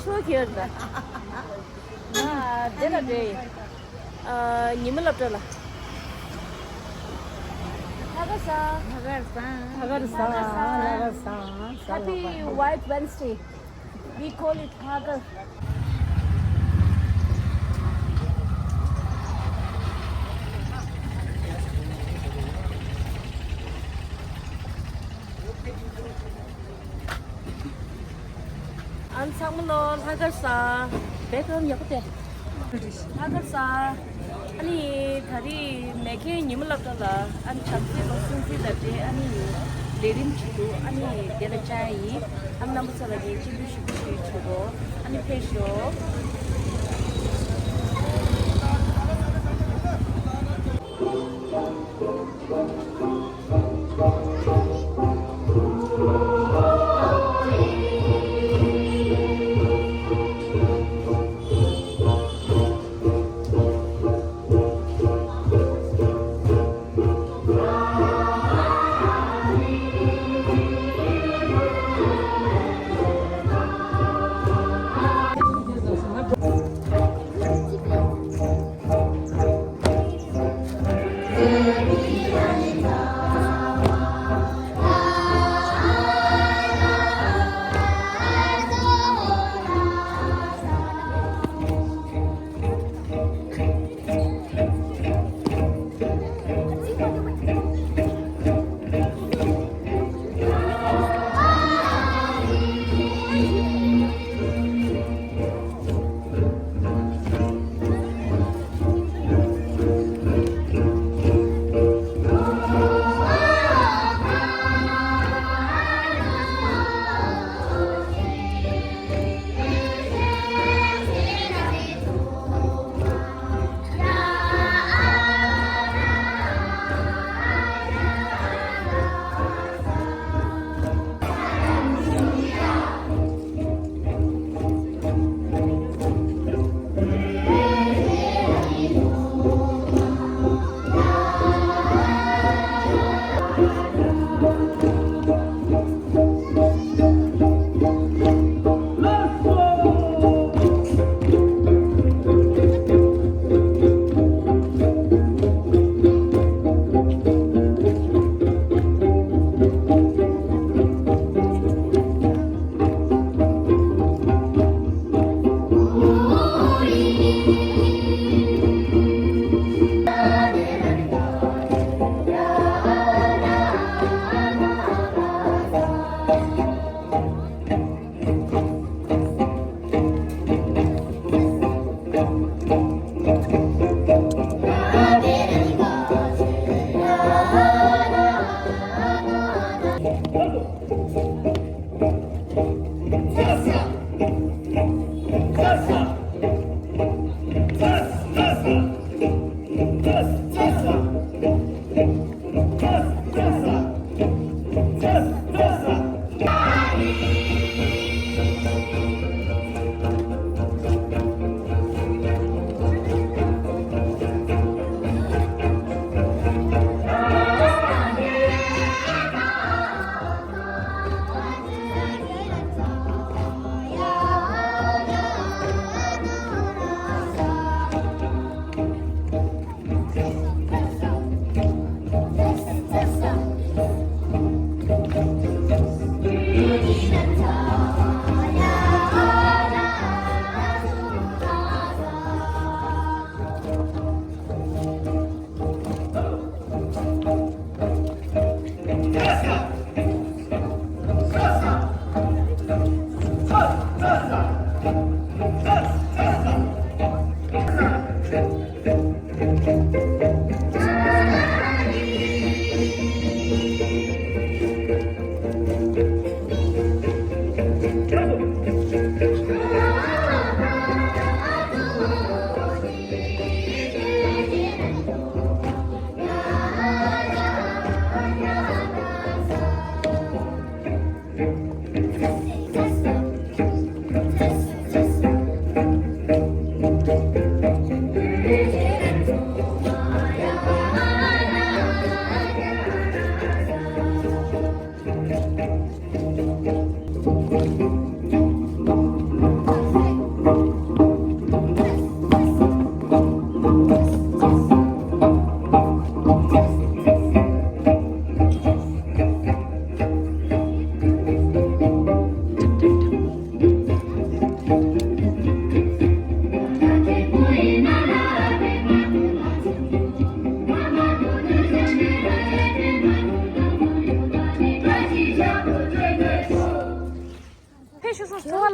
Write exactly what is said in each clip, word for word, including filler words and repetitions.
ཆུ་ཁྱེར་ད། ཨ་དེ་ལ་འདྲེ། ཨ་ཉི་མ་སློབ་གྲྭ་ལ། ལྷག་དཀར་བཟང་། ལྷག་དཀར་བཟང་། ལྷག་དཀར་བཟང་། ལྷག་དཀར་བཟང་། Happy White Wednesday. We call it ལྷག་དཀར། ཨ་ཚང་མ་ལོ་ལྷག་དཀར་བཟང་། བེ་ཀམ་ཡག་པོ་དེ། ལྷག་དཀར་བཟང་། ཨ་ནི་ད་རེས་མེག་གྷན་ཉི་མ་སློབ་གྲྭ་ལ་ཨ་ནི་བྱམས་བརྩེ་ལོ་སྲུང་བརྩི་ལ་འབྲེལ་ཨ་ནི་ལས་རིམ་ཅིག་འདུག་ཨ་ནི་དེ་ལ་བཅར་ཡིན། ཨ་ནི་རྣམ་པ་ཚོ་ལ་ངས་སྤྱན་འབུལ་ཞུ་རྒྱུ་ཞུ་ཆོག་གོ་ཨ་ནི་ཕེབས་ཤོག་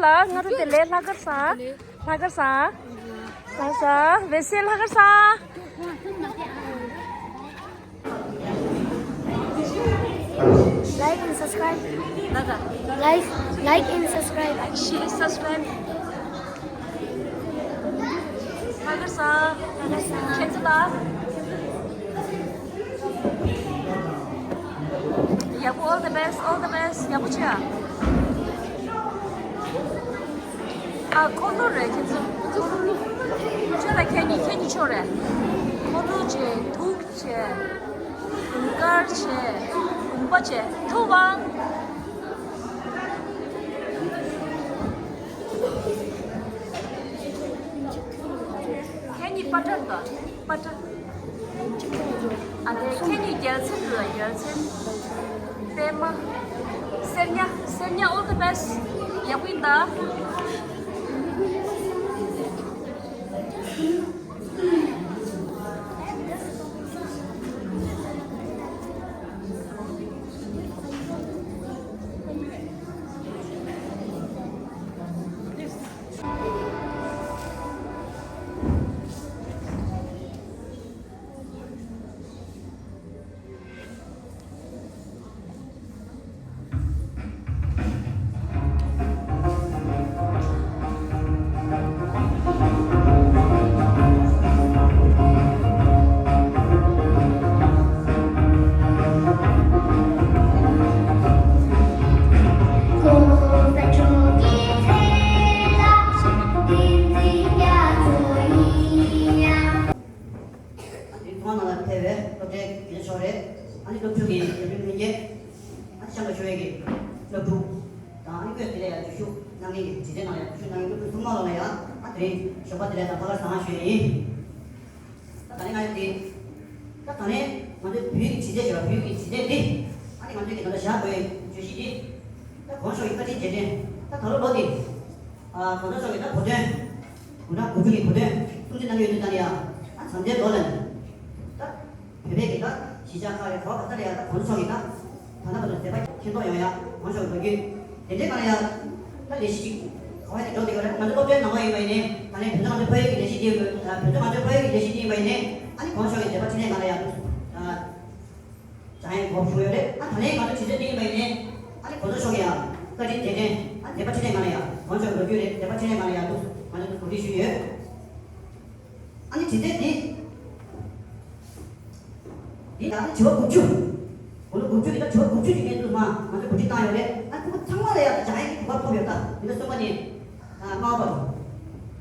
ང་རང་དེ་ལས་ལྷག་དཀར་སང་། ལྷག་དཀར་སང་། ལྷག་དཀར་སང་། བེ་སེ་ལྷག་དཀར་སང་། Like and subscribe. Like, like and subscribe. Share, subscribe. ལྷག་དཀར་སང་། ལྷག་དཀར་སང་། ཁྱེད་ཚོ་ལ། ཡག་པོ། All the best, all the best. ཡག་པོ་བྱོས་ཨ། ཨ། འཁོར་ལོ་རེད་ཁྱེད་ཚོ། ཁྱོད་ལ་ཁྱེད་གཉིས། ཁྱེད་གཉིས་ཆོག་རེད། འཁོར་ལོ་བྱས། ཐུག་བྱས། དུང་དཀར་བྱས། དུང་པ་བྱས། ཐུབ་ཨང་། ཁྱེད་གཉིས་པ་ཏྲ་དང་། པ་ཏྲ། ཨ་ལས། ཁྱེད་གཉིས་རྒྱལ་མཚན་འདུག་ལ། རྒྱལ་མཚན། པད་མ། སེར་ཉ། སེར་ཉ། All the best. ཡག་པོ་ཡིན་ད། ཨ་ནི་ཐོག་ནང་ལ་ཕེབས་པའི་སློབ་གྲྭའི་རྒན་ཤོག་རེད། ཨ་ནི་སློབ་ཕྲུག་གི་རྒན་ལྷན་རྒྱས། ཨ་ནི་ཤམ་པ་ཞུ་ཡས་ཀྱི་སློབ་ཕྲུག་དང་། ཨ་ནི་སྐུ་དེ་ལ་ཡང་བརྗོད་ཞུ་གནང་མཁན་གྱི། གྲོས་ཚོགས་ནང་ལ་ཡང་བརྗོད་ཞུ་གནང་མཁན་སློབ་ཕྲུག་ཚང་མ་ལ་ཡང་། ཨ། དེ་རིང་ཞོགས་པ་དེ་ལ་ཡང་ལྷག་དཀར་བཟང་ཞུ་ཡས་ཡིན། ད་ད་ནས་ང་ཡོད་དེ། ད་ད་ནས་ང་ཚོའི་བོད་ཀྱི་གྲོས་ཚོགས་ཞེས་པ། བོད་ཀྱི་གྲོས་ཚོགས་འདི། ཨ་ནི་ང་ཚོའི་གི་ད་ལྟ་བཞག་དགོས་བརྗོད་གཞི་འདི། ད་གོང་ཞུས་ཀྱི་བཀའ་དྲིན་རྗེས་དྲན། ད་ད་ལོ་ལོ་འདི། ཨ། གོང་ས་མཆོག་གི་ད་གོ་སྟོན། དགུང་གྲངས་དགུ་བཅུ་གི་གོ་སྟོན་སྲུང་བརྩི་གནང་གི་ཡོད་དུས་ཙང་ནས་ཡ། ཨ། འཛམ་བུའི་གླིང་ལ་ནི་ད་བོད་པའི་གི་ད་གཞིས་ཆགས་ཁག་རེད། ག་བ་ག་ས་རེད་ཡ། ད་གོང་ས་མཆོག་གི་ད་ད་ལྟ་བར་དུ་མཛད་པ་མཁྱེན་རྟོགས་ཡོང་ཡ། གོང་ས་མཆོག་གི་ལོ་རྒྱུས་དེ་འདྲའི་སྒང་ལ་ཡ། ད་ལས་གཞི་ཅིག་ག་བ་ནས་འགྲོ་བསྡད་ཡོད་རེད། ང་ཚོ་སློབ་གྲྭའི་ནང་པ་ཡིན་པ་ཡིན་ནའི། ད་ནས་བོད་ཚོ་ང་ཚོའི་ཕ་ཡུལ་གྱི་ལས་གཞི་འདི་ཡིན་པ། བོད་ཚོ་ང་ཚོའི་ཕ་ཡུལ་གྱི་ལས་གཞི་འདི་ཡིན་པ་ཡིན་ནའི། ཨ་ནི་གོང་ས་མཆོག་གི་མཛད་པ་འཕྲིན་ལས་སྒང་ལ་ཡ། ཨ། སྦྱང་ཡས་གོ་སྐབས་བྱུང་ཡོད་རེད། ཨ། ད་ལན་ང་ཚོ་གྲོས་ཚོགས་འདི་ཡིན་པ་ཡིན་ནའི། ཨ་ནི་གོང་ས་མཆོག་གི་ཡང་བཀའ་དྲིན་རྗེས་དྲན། ཨ། མཛད་པ་འཕྲིན་ལས་སྒང་ལ་ཡ། གོང་ས་མཆོག་གི་ལོ་རྒྱུས་རེད། མཛད་པ་འཕྲིན་ལས་སྒང་ལ་ཡ་འདུག་ང་ཚོ་གོ་སྒྲིག་ཞུས་ཡོད། ཨ་ནི་གྲོས་ཚོགས་འདི། འདི་ད་ནི་དྲི་བ་དགུ་བཅུ། དགུང་ལོ་དགུ་བཅུ་གི་ད་དྲི་བ་དགུ་བཅུ་ཞིག་ངས་འདུག་མ་ང་ཚོ་གོ་སྒྲིག་བཏང་ཡོད་རེད། ཨ། ཁོང་ཚང་མ་ལ་ཡ་སྦྱང་ཡས་ཀྱི་གོ་སྐབས་ཐོབ་ཡོད། ད་འདི་ལ་གསུམ་པ་ནས། ཨ། ལྔ་པ།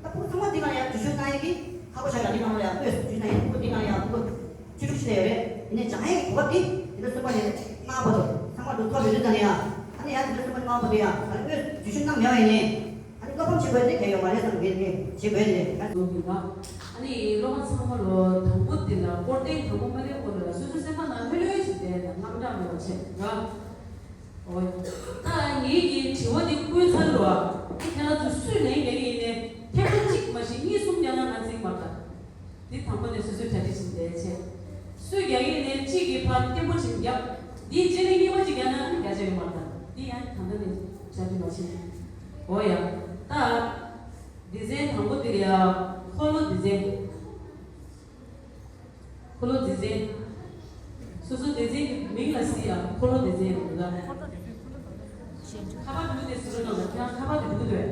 ད་ཁོང་ཚང་མ་འདི་ལ་ཡ་འཛུལ་ཞུགས་གནང་ཡས་ཀྱི་ཁག་པོ་ཆགས་ཡ། འདི་ནང་ལ་ཡ་དངོས་སུ་འཛུལ་གནང་ཡས། ཁོང་འདི་ནང་ལ་ཡ་ཁོང་བཅུ་དྲུག་ཕྱིན་ཡོད་རེད། ཡིན་ནའི་སྦྱང་ཡས་ཀྱི་གོ་སྐབས་འདི་འདི་ལ་གསུམ་པ་ནས་ལྔ་པ་དུ་ཚང་མ་དུ་ཐོབ་ཡོད་དུས་ཙང་ནས་ཡ། ཨ་ནི་ཡ་འདི་ལ་གསུམ་པ་ནས་ལྔ་པ་དུ་ཡ། ཨ་ནི་དངོས་སུ་འཛུལ་ཞུགས་གནང་མེད་པ་ཡིན་ནའི། ཨ་ནི་བློ་ཕམ་བྱེད་དགོས་དེ་གལ་ཡོད་མ་རེད་བསམ་གི། ངས་བྱེད་དགོས་དེ་རེད། ཨ་ནི་སློབ་མ་ཚང་མ་ལོ་དང་པོ་འདི་ལ་སྐོར་ཐེངས་དང་པོ་མ་སླེབས་གོང་ལ་སོ་སོའི་སེམས་པ་ནང་ལྷོད་ལྷོད་བྱས་བསྡད་ན་དངངས་སྐྲག་མེད་པ་བྱས་ར། འོ་ཡ། ད་ངེད་ཀྱི་དྲི་བ་འདི་བཀོད་ཚར་རོ། ཨ། ཁྱེད་རང་ཚོ་སུས་ལན་རྒྱག་གི་ཡིན་ནའི་ཐེངས་མ་གཅིག་མ་གཞི་གཉིས་གསུམ་རྒྱག་ན་ང་འཛིན་མ་ད། འདི་དང་པོ་ནས་སོ་སོས་གྲ་སྒྲིག་བྱས་བསྡད་བྱས། སུས་རྒྱག་གི་ཡིན་ནའི་གཅིག་གིས་ཕར་བརྟན་པོ་བྱས་རྒྱབ། འདིའི་རྗེས་ལ་གཉིས་པ་གཅིག་རྒྱག་ན་རྒྱག་བྱ་ཡོད་མ་ད། འདི་ཡང་ད་ལྟ་ནས་གྲ་སྒྲིག་མ་བྱས། འོ་ཡ། ད། སྡེ་ཚན་དང་པོ་འདི་ལ་ཡ། འཁོར་ལོ་སྡེ་ཚན། འཁོར་ལོ་སྡེ་ཚན། སོ་སོ་སྡེ་ཚན་གྱི་མིང་ལ་གཟིགས་ཡ། འཁོར་ལོ་སྡེ་ཚན་རེད་འདུག་ག་ཁ་པར་འདུག་སྟེ་ཟེར་རོགས་གནང་། ཁྱེད་རང་ཁ་པར་དེ་འདུག་འདུག་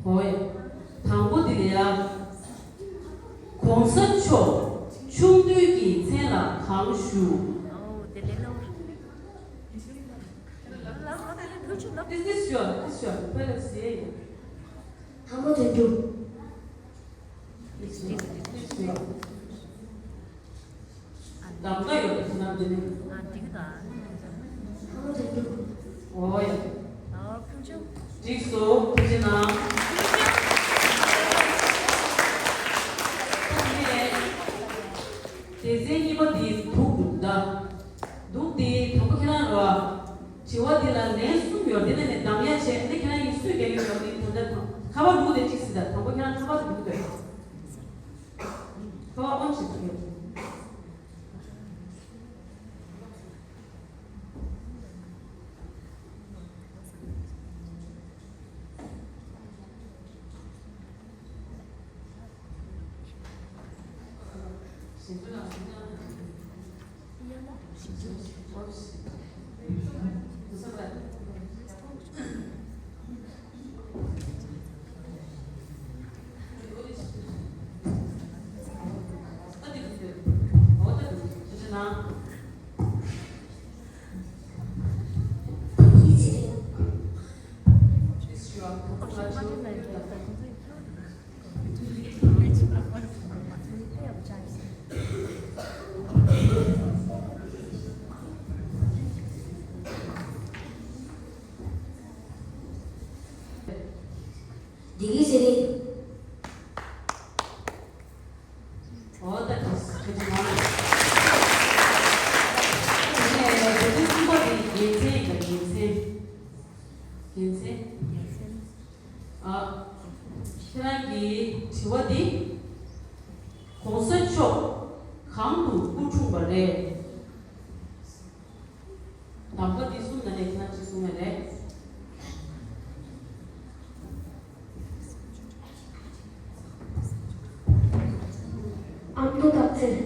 འོ་ཡ། དང་པོ་འདི་ལ་ཡ། གོང་ས་མཆོག་ཆུང་དུས་ཀྱི་མཚན་ལ་གང་ཞུ། ཨོ། དེ་ལས་ལོ། This is your, this is your, please say. དང་པོ་དོན་གྲུབ། གདམ་ག་ཡོད་པའི་ཁྱིམ་ཚང་འདི་ནི། ཨ། འགྲིག་གི་འདུག་ཨ། དང་པོ་དོན་གྲུབ། འོ་ཡ། ཨོ། ཕུན་ཆུ། འགྲིག་སོང་། ཐུགས་རྗེ་གནང་། ད་ངས་སྡེ་ཚན་གཉིས་པ་འདི་འདུག་འདུག་ད། འདུག་སྟེ་དང་པོ་ཁྱེད་རང་རོ། དྲི་བ་འདི་ལ་ལན་གསུམ་ཡོད། འདི་ནས་ནས་གདམ་ཡ་བྱས། འདི་ཁྱེད་རང་གིས་སུས་རྒྱག་གི་ཡོད་མེད་ད་ལྟ་དང་། ཁ་པར་འདུག་སྟེ་གཅིག་ཟེར། ད་དང་པོ་ཁྱེད་རང་ཁ་པར་འདུག་སྟེ། ཁ་པར་ཨོན་བྱེད་ཀྱི་ཡོད། འདི་གི་ཟེར་རེད། འོ་ད་ཐུགས་རྗེ་གནང་། དེ་ནས་དེ་ཚོའི་གསུམ་པ་དེ་དགེ་མཚན་ཡིན་པ། དགེ་མཚན། དགེ་མཚན། ཨ། ཁྱེད་རང་གི་དྲི་བ་འདི། ༸གོང་ས་མཆོག་གང་དུ་སྐུ་འཁྲུངས་པ་རེད། གདམ་ག་འདི་གསུམ་ནང་ནས་ཁྱེད་རང་གཅིག་གསུང་ཡ་རེད། ཨ་མདོ་སྟག་འཚེར།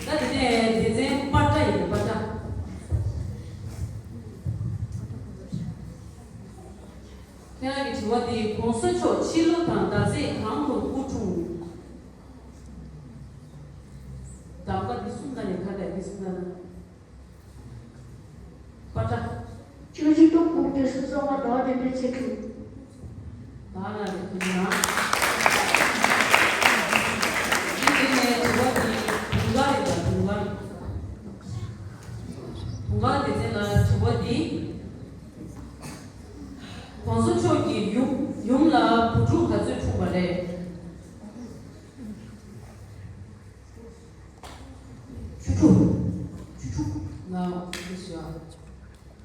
ད་དེ་ནས་སྡེ་ཚན་པ་ཏྲ་ཡིན། པ་ཏྲ། ཁྱེད་རང་གི་དྲི་བ་འདི། ༸གོང་ས་མཆོག་ཕྱི་ལོ་དང་ཟླ་ཚེས་གང་དུ་སྐུ་འཁྲུངས། གདམ་ག་འདི་གསུམ་ནང་ནས་ག་རེ། འདི་གསུམ་ནང་ནས། པ་ཏྲ། བཅུ་གཅིག་སྟོང་དགུ་བརྒྱ་སུམ་ཅུ་སོ་ལྔ། ཟླ་བ་བདུན་པའི་ཚེས་དྲུག། ད་ལ་རེ་ཁོ་ན། འདི་དེ་ནས་དྲི་བ་འདི་དུང་དཀར་རེད་ད། དུང་དཀར། དུང་དཀར་སྡེ་ཚན་ལ་དྲི་བ་འདི། ༸གོང་ས་མཆོག་གི་ཡུམ་ཡུམ་ལ་བུ་ཕྲུག་ག་ཚོད་འཁྲུངས་པ་རེད། བཅུ་དྲུག་བཅུ་དྲུག་ལ་འོ་དེ་ཞུ་བ།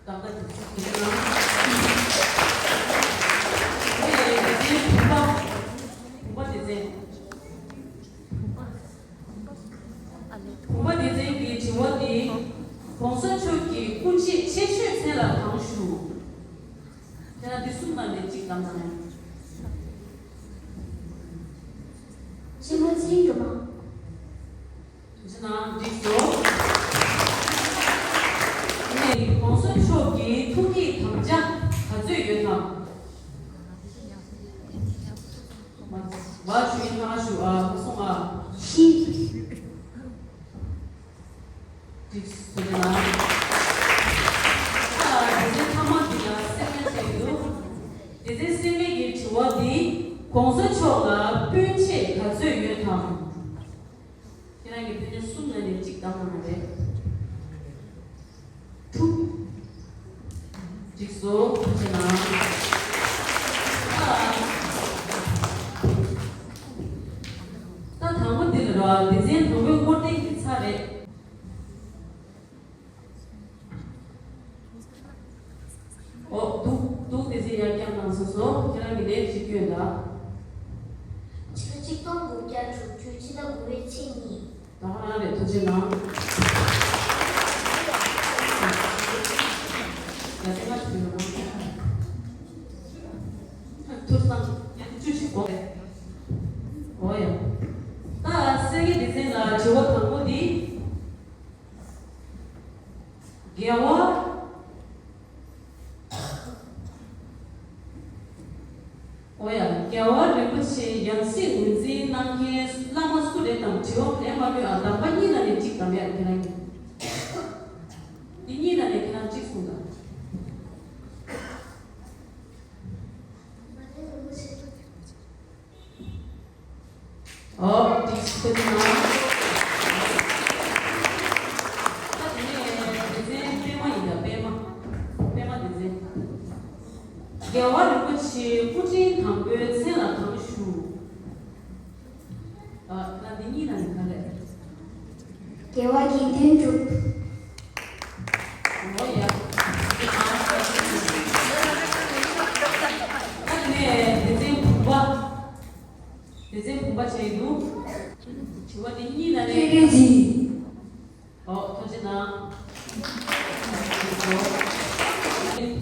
ཏག་ཏག་དེ་ཚོ་དེ་ན། དེ་ནས་དེ་ཚོའི་བུམ་པ། བུམ་པ་སྡེ་ཚན། བུམ་པ་སྡེ་ཚན་གྱི་དྲི་བ་འདི། ༸གོང་ས་མཆོག་གི་སྐུ་མཆེད་ཆེ་ཤོས་མཚན་ལ་གང་ཞུ། དེ་ན་འདི་གསུམ་ནང་ནས་གཅིག་གདམ་ན། ཆེན་མོ་ཚེ་རིང་སྒྲོལ་མ། ཐུགས་རྗེ་གནང་། འགྲིག་སོང་། དེ་ནས་༸གོང་ས་མཆོག་གི་ཐུགས་ཀྱི་དམ་བཅའ་ག་ཚོད་ཡོད་དམ། མ་མ་ཞུ་ཡིན་ན་ཞུ། ཨ། མ་སོང་ཨ། བཞི། འགྲིག་སོང་། ཨ། སྡེ་ཚན་མཐའ་མ་འདི་ལ་གསལ་སྟོན་བྱས་འདུག་སྡེ་ཚན་གསལ་སྟོན་གྱི་དྲི་བ་འདི། ༸གོང་ས་མཆོག་ལ་སྤུན་མཆེད་ག་ཚོད་ཡོད་དམ། ཁྱེད་རང་གི་སྤུན་མཆེད་གསུམ་ནང་ནས་གཅིག་གདམ་གནང་བ་རེད། དྲུག་འགྲིག་སོང་། ཐུགས་རྗེ་གནང་། ད། ད་དང་པོ་འདི་ལ་ར། སྡེ་ཚན་དང་པོའི་སྐོར་ཐེངས་འདི་ཚར་རེད། ཨོ། འདུག་འདུག་སྡེ་ཚན་ཡར་བརྐྱངས་གནང་སོང་སོ། ཁྱེད་རང་གི་ལན་ཞིག་སྐྱོན་དང་། ཕྱི་ལོ་ཆིག་སྟོང་དགུ་བརྒྱ་དྲུག་ཅུ་ཕྱི་ཟླ་དགུ་པའི་ཚེས་གཉིས། ད་ཁོ་རང་རེད། ཐུགས་རྗེ་གནང་། ཡ་ཏེ་མ་ཞུ་ཡོང་། ཐུགས་སང་། བཅུ་བཞི་གོ། ཨོ་ཡ། ད་གསལ་སྟོན་སྡེ་ཚན་ལ་དྲི་བ་དང་པོ་འདི། རྒྱལ་བ། ཨོ་ཡ། རྒྱལ་བ་རིན་པོ་ཆེ་ཡབ་སྲས་ངོས་འཛིན་གནང་མཁན་བླ་མ་སུ་རེད་དམ། དྲི་བ་ལན་མ་སྐྱོན་ཨ། གདམ་ག་གཉིས་ནང་ནས་གཅིག་གདམ་ཡ། ཁྱེད་རང་གིས། འདི་གཉིས་ནང་ནས་ཁྱེད་རང་གཅིག་གསུངས་དང་། ཨོ། ཏིག་ཙམ་ཐུགས་རྗེ་གནང་། ད་དེ་ནས་སྡེ་ཚན་པད་མ་ཡིན་ད། པད་མ། པད་མ་སྡེ་ཚན། རྒྱལ་བ་རིན་པོ་ཆེའི་སྐུ་ཕྲེང་དང་པོའི་མཚན་ལ་གང་ཞུ། ཨ། ད་འདི་གཉིས་ནང་ནས་ག་རེ། རྒྱལ་བ་དགེ་འདུན་གྲུབ། ཨོ་ཡ། ད་དེ་ནས་སྡེ་ཚན་བུམ་པ། སྡེ་ཚན་བུམ་པ་བྱས་འདུག་དྲི་བ་འདི་གཉིས་ནང་ནས། ཀེ་ཀེ་ཇི། ཨོ། ཐུགས་རྗེ་གནང་།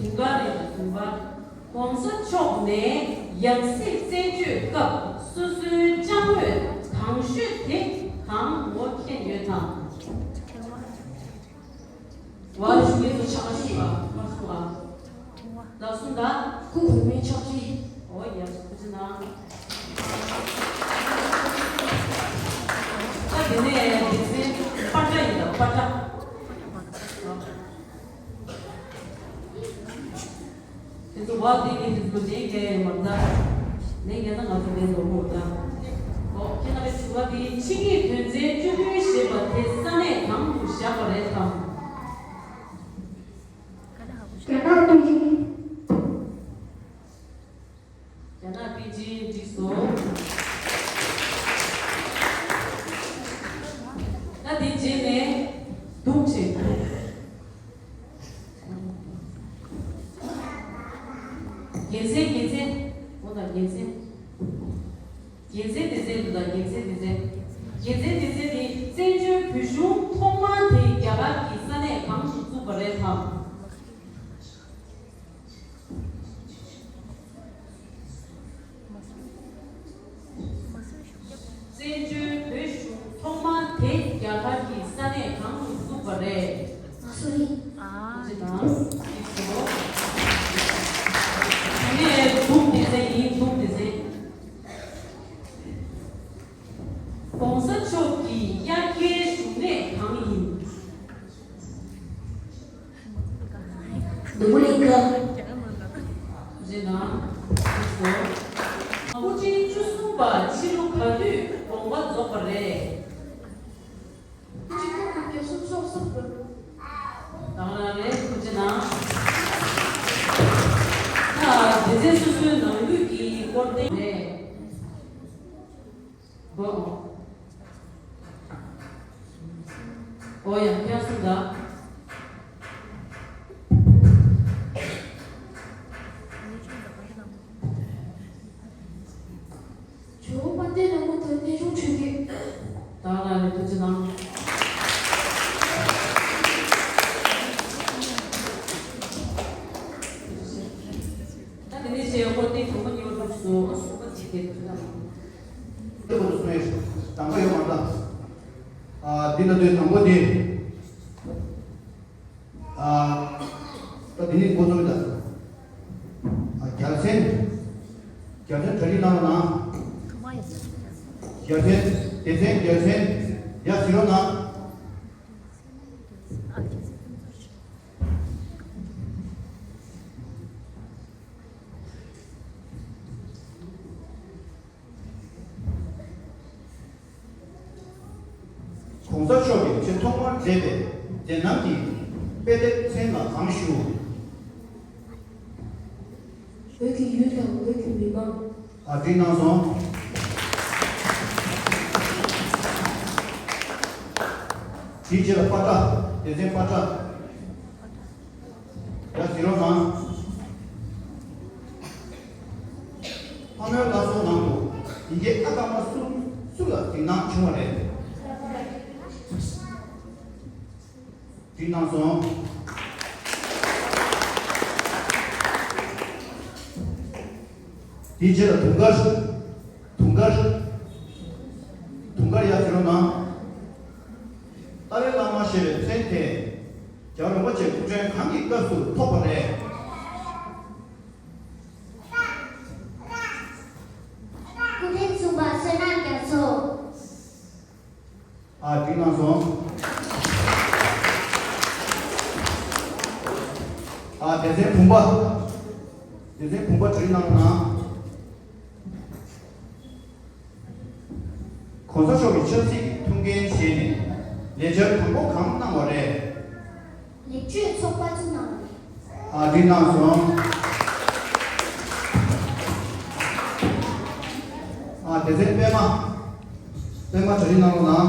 བུམ་པ། ༸གོང་ས་མཆོག་ནས་ཡབ་སྲས་རྩད་གཅོད་སྐབས་སོ་སོའི་ཅ་དངོས་དང་ཤོས་དེ་གང་ངོ་མཁྱེན་ཡོད་དམ། ཝ་ཞུ་ཡིན་དུ་ཆགས་ཤིག་པ་མ་སོང་བ། ལགས་སོ་ད། སྐུ་གོང་མའི་ཕྱག་བྲིས། ཨོ་ཡ་སྐུ་ཚེ་ན། ད་དེ་ནས་དེ་ཚེ་པ་ཏྲ་ཡིན་ད་པ་ཏྲ། དེ་ཚོ་བ་དེ་གི་དེ་ཚོ་ལས་འགལ་ཡོད་མ་རེད་ད། ལས་འགལ་ན་ང་ཚོ་ལས་འགྲོ་དགོས་ད། ཨོ་ཁྱེད་རང་གི་དྲི་བ་དེ་ཕྱི་སྐད་དོན་ཚན་བཅུ་བདུན་ཞེས་པ་དེ་ས་གནས་གང་དུ་བཞག་པ་རེད་དམ། རྒྱ་ནག་པེ་ཅིང་། རྒྱ་ནག་པེ་ཅིང་འགྲིག་སོང་། ད་དེ་རྗེས་ནས་འདུག་ཅེས། རྒྱལ་མཚན་རྒྱལ་མཚན། འོ་ད་རྒྱལ་མཚན། རྒྱལ་མཚན་སྡེ་ཚན་འདུག་ད་རྒྱལ་མཚན་སྡེ་ཚན། རྒྱལ་མཚན་སྡེ་ཚན་ནི་བཙན་བྱོལ་བོད་གཞུང་ཐོག་མ་དེ་རྒྱ་གར་གྱི་ས་གནས་གང་དུ་བཙུགས་པ་རེད་དམ། བཙན་བྱོལ་བོད་གཞུང་ཐོག་མ་དེ་རྒྱ་གར་གྱི་ས་གནས་གང་དུ་བཙུགས་པ་རེད། མ་སུ་རི། ཅི་དང་། ངས་འདུག་སྡེ་ཚན་ཡིན་འདུག་སྡེ་ཚན། ༸གོང་ས་མཆོག་གི་དབྱར་ཁའི་བཞུགས་གནས་གང་ཡིན། ནོར་བུ་གླིང་ཁ། རེད་ན། སྐུ་ཕྲེང་བཅུ་གསུམ་པ་ཕྱི་ལོ་ག་དུས་དགོངས་པ་རྫོགས་པ་རེད། ཆིག་སྟོང་དགུ་བརྒྱ་སུམ་ཅུ་སོ་གསུམ་ལོར། དང་རང་རེད་ཐུགས་རྗེ་གནང་། ད་སྡེ་ཚན་སོ་སོའི་ནང་ཁུལ་གྱི་སྐོར་ཏེ་རེད། ཨོ། ཨོ་ཡ་ཁྱེད་སུ་འདྲ། ཇོ་བོ་དཔལ་ལྡན་ལྷ་མོ་དང་གནས་ཆུང་ཆོས་སྐྱིད། ད་ང་ལ་ཐུགས་རྗེ་གནང་། ད་དེ་ནས་བྱས་ཡོད་སྐོར་ཏེ་གྲོང་པ་གཉིས་པ་ལྷུག་སུ་ཨ་སུ་པ་ཅིག་དེ་ཐུགས་རྗེ་གནང་། དེ་ཁོ་ཚོ་སོང་ཡོད་དང་པོ་ཡོད་མ་རེད། ཨ་འདི་ལ་དོན་དང་པོ་དེ། ཨ་ད་འདི་ནས་འགོ་བཙུགས་ཡོད་ད། ཨ་རྒྱལ་མཚན། རྒྱལ་མཚན་གྲ་སྒྲིག་གནང་རོགས་གནང་། རྒྱལ་མཚན། སྡེ་ཚན་རྒྱལ་མཚན། ཡར་གཟིགས་རོགས་གནང་། ༸གོང་ས་མཆོག་གིས་ཆེས་ཐོག་མར་མཛད་པའི་མཛད་རྣམ་གྱི་དཔེ་དེབ་མཚན་ལ་གང་ཞུ། བོད་ཀྱི་ཡུལ་དང་བོད་ཀྱི་མི་དམངས། ཨ་འགྲིག་གནང་སོང་། དེའི་རྗེས་ལ་པ་ཏྲ། སྡེ་ཚན་པ་ཏྲ། ཡར་གཟིགས་རོགས་གནང་། ཕ་མའི་བླ་སྲོག་ནང་དུ་ཡི་གེ་ཨ་ཀ་མ་སུ་སུ་ལ་གཟིགས་སྣང་བྱུང་བ་རེད། འགྲིག་གནང་སོང་། དེའི་རྗེས་ལ་དུང་དཀར། དུང་དཀར། དུང་དཀར་ཡར་གཟིགས་རོགས་གནང་། ཏཱ་ལའི་བླ་མ་ཞེས་པའི་མཚན་དེ་རྒྱལ་བ་རིན་པོ་ཆེ་སྐུ་ཕྲེང་གང་གི་སྐབས་སུ་ཐོབ་པ་རེད། སྐུ་ཕྲེང་གསུམ་པ་བསོད་ནམས་རྒྱ་མཚོ། ཨ་འགྲིག་གནང་སོང་། ཨ་སྡེ་ཚན་བུམ་པ། སྡེ་ཚན་བུམ་པ་གྲ་སྒྲིག་གནང་རོགས་གནང་། ༸གོང་ས་མཆོག་གིས་ཆབ་སྲིད་ཀྱི་ཐུགས་འགན་བཞེས་ནས་ལས་འཆར་དང་པོ་གང་གནང་བ་རེད། ལེགས་བཅོས་ཚོགས་པ་བཙུགས་གནང་བ་རེད། ཨ་འགྲིག་གནང་སོང་། ཨ་སྡེ་ཚན་པད་མ། པད་མ་གྲ་སྒྲིག་གནང་རོགས་གནང་།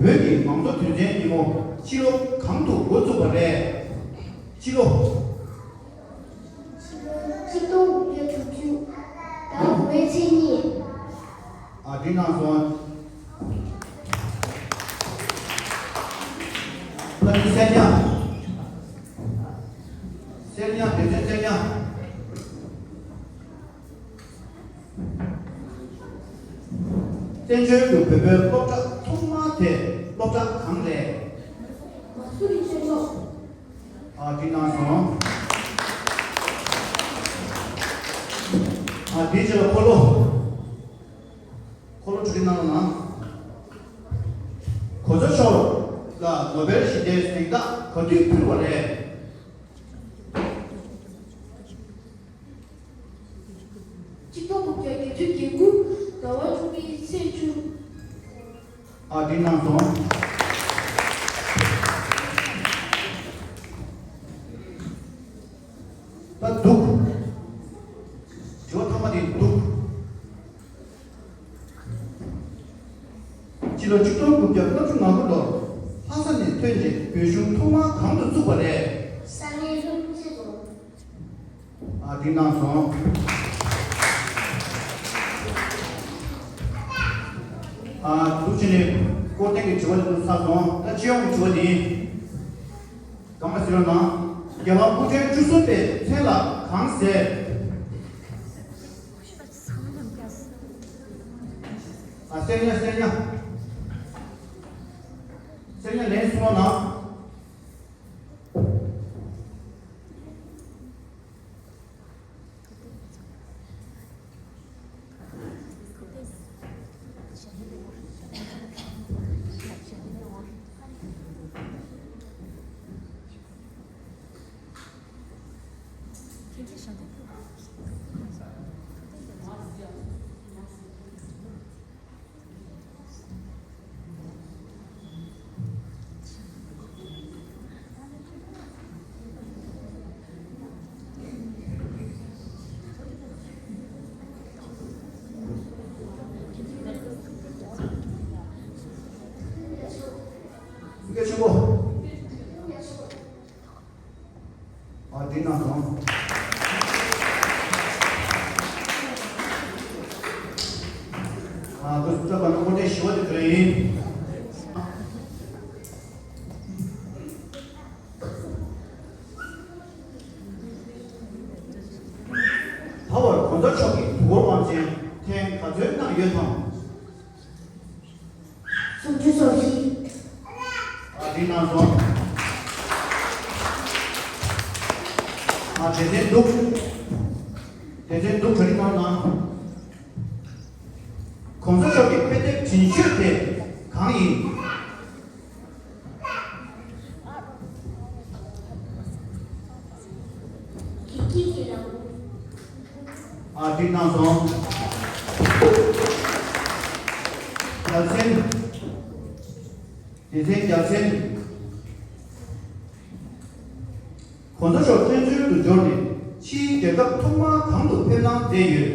བོད་ཀྱི་མང་གཙོ་དོན་ཚན་ཉིན་མོ་ཕྱི་ལོ་གང་དུ་འགོ་བཙུགས་པ་རེད། ཕྱི་ལོ། ཕྱི་ལོ་ཆིག་སྟོང་དགུ་བརྒྱ་དྲུག་ཅུ་ཟླ་དགུ་པའི་ཚེས་གཉིས། ཨ་འགྲིག་གནང་སོང་། ཕ་ནི་གསེར་ཉ། གསེར་ཉ། བཙན་བྱོལ་དུ་བོད་པའི་སློབ་གྲྭ་ཐོག་མ་དེ་སློབ་གྲྭ་གང་རེད། མ་སུ་རི་ཆོས་ཚོགས། ཨ། འགྲིག་གནང་སོང་། ཨ། དེའི་རྗེས་ལ་འཁོར་ལོ། འཁོར་ལོ་གྲ་སྒྲིག་གནང་རོགས་གནང་། གོང་ས་མཆོག་ལ་ནོ་བེལ་ཞི་བདེའི་གཟེངས་རྟགས་ག་དུས་ཕུལ་བ་རེད། ཆིག་སྟོང་དགུ་བརྒྱ་བརྒྱད་ཅུ་གྱ་དགུ་ཟླ་བ་བཅུ་པའི་ཚེས་བཅུ། ཨ། འགྲིག་གནང་སོང་། ད་འདུག་དྲི་བ་ཐ་མ་དེ་འདུག་སྤྱི་ལོ་ཆིག་སྟོང་དགུ་བརྒྱ་ལྔ་བཅུ་ང་དགུ་ལོར་ལྷ་ས་ནས་ཐོན་རྗེས་བོད་གཞུང་ཐོག་མར་གང་དུ་བཙུགས་པ་རེད། ས་གནས་ལྷུན་རྩེ་རྫོང་། ཨ། འགྲིག་གནང་སོང་། ཨ། འདུག་བྱས་ནས་སྐོར་ཐེངས་ཀྱི་དྲི་བ་དེ་ཚོ་ཚར་སོང་། ད་སྤྱི་ཡོངས་ཀྱི་དྲི་བ་དེ་ཡིན། གང་ག་ཟེར་ན། རྒྱལ་དབང་སྐུ་ཕྲེང་བཅུ་གསུམ་པའི་མཚན་ལ་གང་ཟེར། ཨ། གསེར་ཉ། གསེར་ཉ། གསེར་ཉ་ལན་གསུང་རོགས་གནང་། སྐད་ཆེན་པོ། ཨ། འགྲིག་གནང་སོང་། ཨ། ད་ལྟ་བར་ན་སྐོར་ཐེངས་བཞི་པ་དེ་ག་རེ་ཡིན། ད་བར་གོང་ས་མཆོག་གིས་དུས་འཁོར་དབང་ཆེན་ཐེངས་ག་ཚོད་གནང་ཡོད་དམ། སུམ་ཅུ་སོ་བཞི། ཨ། འགྲིག་གནང་སོང་། ཨ། སྡེ་ཚན་འདུག་སྡེ་ཚན་འདུག་གྲ་སྒྲིག་གནང་གནང་། གོང་ས་མཆོག་གི་དཔེ་དེབ་འབྲིན་ཤོས་དེ་གང་ཡིན། བདེ་སྐྱིད་ཀྱི་ལམ། ཨ། འགྲིག་གནང་སོང་། རྒྱལ་མཚན། སྡེ་ཚན་རྒྱལ་མཚན། གོང་ས་མཆོག་བཙན་བྱོལ་དུ་འབྱོར་ནས་ཕྱིའི་རྒྱལ་ཁབ་ཐོག་མར་གང་དུ་ཕེབས་གནང་མཛད་ཡོད།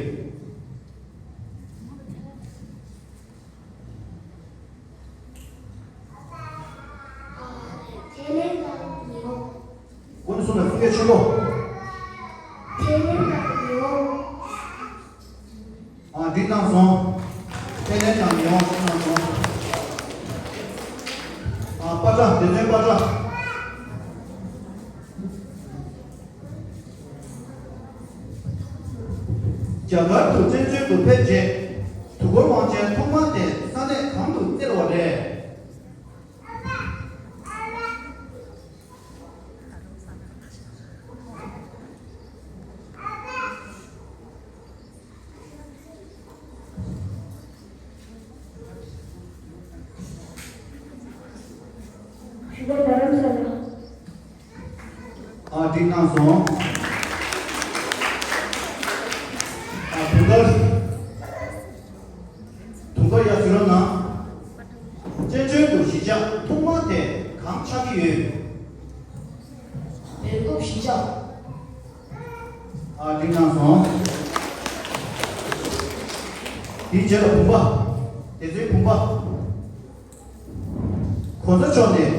ཐའི་ལེན་དང་ཉི་ཧོང་། ཀུན་གསུམ་ལ་སྐད་ཆེན་པོ། ཐའི་ལེན་དང་ཉི་ཧོང་། ཨ། འགྲིག་གནང་སོང་། ཐའི་ལེན་དང་ཉི་ཧོང་གནང་སོང་། ཨ། པ་ཏྲ། སྡེ་ཚན་པ་ཏྲ། རྒྱ་གར་དུ་བཙན་བྱོལ་དུ་ཕེབས་རྗེས་དུས་འཁོར་དབང་ཆེན་ཐོག་མ་དེ་ས་གནས་གང་དུ་བསྩལ་བ་རེད། ཞུ་བ་རྡ་རམ་ས་ལ། ཨ། འགྲིག་གནང་སོང་། ཨ། དུང་དཀར། དུང་དཀར་ཡར་གཟིགས་རོགས་གནང་། བཙན་བྱོལ་དུ་གཞིས་ཆགས་ཐོག་མ་དེ་གང་ཆགས་ཀྱི་ཡོད། སྦེལ་ཀོབ་གཞིས་ཆགས། ཨ། འགྲིག་གནང་སོང་། དེའི་རྗེས་ལ་བུམ་པ། སྡེ་ཚན་བུམ་པ། གོང་ས་མཆོག་ནས་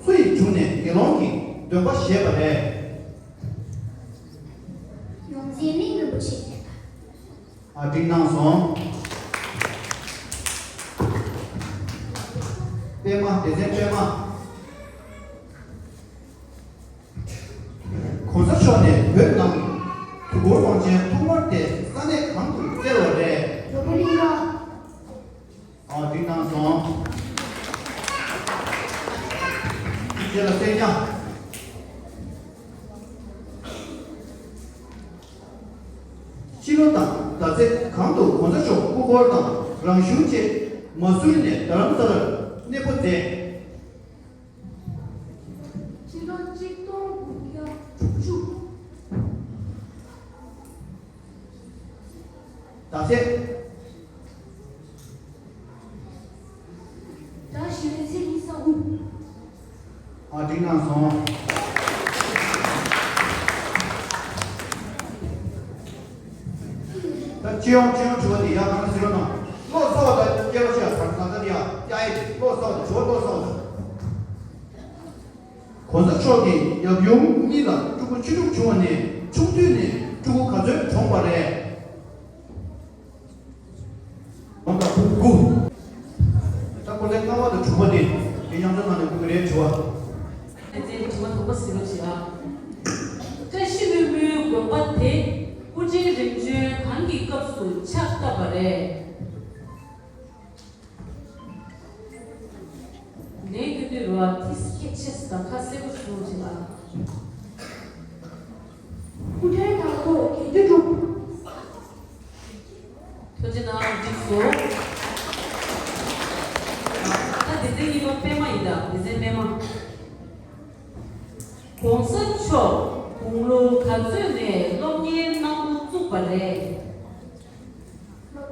སུ་ཡི་དྲུང་ནས་དགེ་སློང་གི་འདོན་པ་བཞེས་པ་རེད། ཡོངས་འཛིན་གླིང་རིན་པོ་ཆེ། ཨ། འགྲིག་གནང་སོང་། པད་མ། སྡེ་ཚན་པད་མ། གོང་ས་མཆོག་ནས་བོད་ནང་དུས་འཁོར་དབང་ཆེན་ཐོག་མར་དེ་ས་གནས་གང་དུ་བསྩལ་བ་རེད། ལྷོ་ཕུ་གླིང་ག། འགྲིག་གནང་སོང་། ཁྱེད་ལ་གསན་རྒྱ། ཕྱི་ལོ་དང་ཟླ་ཚེས་གང་དུ་གོང་ས་མཆོག་སྐུ་འཁོར་དང་རང་གཞུང་བཅས་མ་སུའི་ནས་རྡ་རམ་ས་ལར་གནས་སྤོ་མཛད། ཕྱི་ལོ་གཅིག་སྟོང་དགུ་བརྒྱ་དྲུག་ཅུ། ཟླ་ཚེས། ཟླ་བཞི་པའི་ཚེས་ཉི་ཤུ་རྩ་དགུ། ཨ། འགྲིག་གནང་སོང་། ད་སྤྱི་ཡོངས་སྤྱི་ཡོངས་དྲི་བ་འདི་ཡག་གང་ཟེར་རོགས་གནང་། ལོ་གསར་བ་དང་སྐྱེ་བ་ཆེ་བ་དང་ད་ལྟ་འདི་ཡག་ཡག་ཨེ། ལོ་གསར་བ་དང་དྲི་བ་ལོ་གསར་བ་དང་། གོང་ས་མཆོག་གིས་ཡབ་ཡུམ་གཉིས་ལ་ཕྲུ་གུ་བཅུ་དྲུག་བྱུང་བ་ནས་ཆུང་དུས་ནས་ཕྲུ་གུ་ག་ཚོད་གྲོངས་པ་རེད། ལོ་ཟླ་དགུ། ད་ཁོ་ཚོའི་ལྔ་པ་དང་དྲུག་པ་དེ་དེ་མཉམ་འཇོག་གནང་ནས་ཕུལ་གྱི་རེད་དྲི་བ། ལྷན་རྒྱས་དྲི་བ་དང་པོ་གཟིགས་རོགས་བྱེད་ཨ། བཀྲ་ཤིས་ལྷུན་པོའི་དགོན་པ་དེ་སྐུ་ཕྲེང་རིམ་བྱོན་གང་གི་སྐབས་སུ་ཕྱག་བཏབ་པ་རེད། ལན་སྐྱོན་དུས་རུ་ཨ་ཏིས་སྐད་ཆེ་ས་དང་ཁ་གསལ་པོ་ཞུ་བྱེད་ཨ། སྐུ་ཕྲེང་དང་པོ་དགེ་འདུན་གྲུབ། ཐུགས་རྗེ་གནང་། འགྲིག་སོང་། ད་སྡེ་ཚན་གཉིས་པ་པད་མ་ཡིན་ད། སྡེ་ཚན་པད་མ། གོང་ས་མཆོག་དགུང་ལོ་ག་ཚོད་ནས་སློབ་གཉེར་གནང་འགོ་བཙུགས་པ་རེད། ལོ་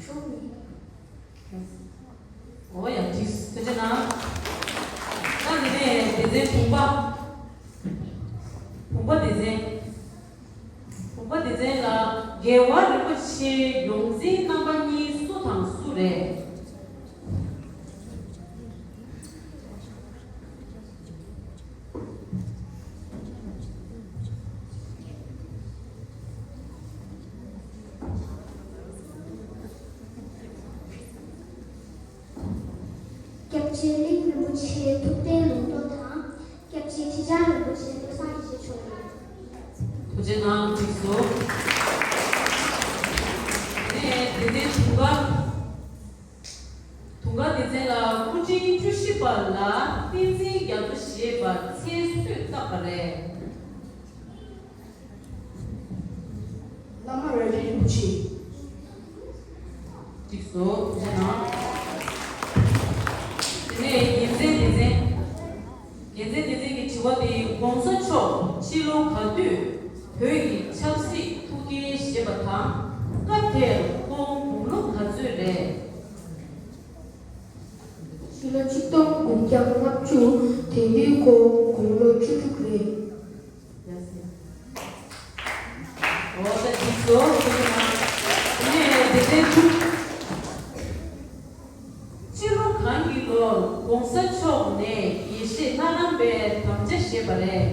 དྲུག་ནས། འོ་ཡ། འགྲིག་སོང་། ཐུགས་རྗེ་གནང་། ད་འདི་ནས་སྡེ་ཚན་བུམ་པ། བུམ་པ་སྡེ་ཚན། བུམ་པ་སྡེ་ཚན་ལ་རྒྱལ་བ་རིན་པོ་ཆེའི་ཡོངས་འཛིན་རྣམ་པ་གཉིས་སུ་དང་སུ་རེད། སྐྱབས་རྗེ་གླིང་རིན་པོ་ཆེ་ཐུབ་བསྟན་ལུང་རྟོགས་དང་། སྐྱབས་རྗེ་ཁྲི་བྱང་རིན་པོ་ཆེ་བློ་བཟང་ཡེ་ཤེས་མཆོག་ཡིན། ཐུགས་རྗེ་གནང་། འགྲིག་སོང་། དེ་ནས་སྡེ་ཚན་དྲུག་པ། དུང་དཀར་སྡེ་ཚན་ལ་སྐུ་ཕྲེང་བཅུ་བཞི་པ་ལ་བསྟན་འཛིན་རྒྱ་མཚོ་ཞེས་པ་མཚན་སུས་བཏགས་པ་རེད། བླ་མ་རལ་གྲི་རིན་པོ་ཆེ། འགྲིག་སོང་། ཐུགས་རྗེ་གནང་། དེ་ནས་རྒྱལ་མཚན་སྡེ་ཚན། རྒྱལ་མཚན་སྡེ་ཚན་གྱི་དྲི་བ་དེ། གོང་ས་མཆོག་ཕྱི་ལོ་ག་དུས་བོད་ཀྱི་ཆབ་སྲིད་ཐུགས་འགན་བཞེས་པ་དང་། སྐབས་དེར་ཁོང་དགུང་ལོ་ག་ཚོད་རེད། ཕྱི་ལོ་ཆིག་སྟོང་དགུ་བརྒྱ་ལྔ་བཅུ། དེ་དུས་ཁོང་དགུང་ལོ་བཅུ་དྲུག་རེད། འོ་ད་འགྲིག་སོང་། ཐུགས་རྗེ་གནང་། དེ་ནས་སྡེ་ཚན་དྲུག། ཕྱི་ལོ་གང་གི་ལོར་གོང་ས་མཆོག་ནས་དགེ་བཤེས་ལྷ་རམས་པའི་དམ་བཅའ་བཞེས་པ་རེད།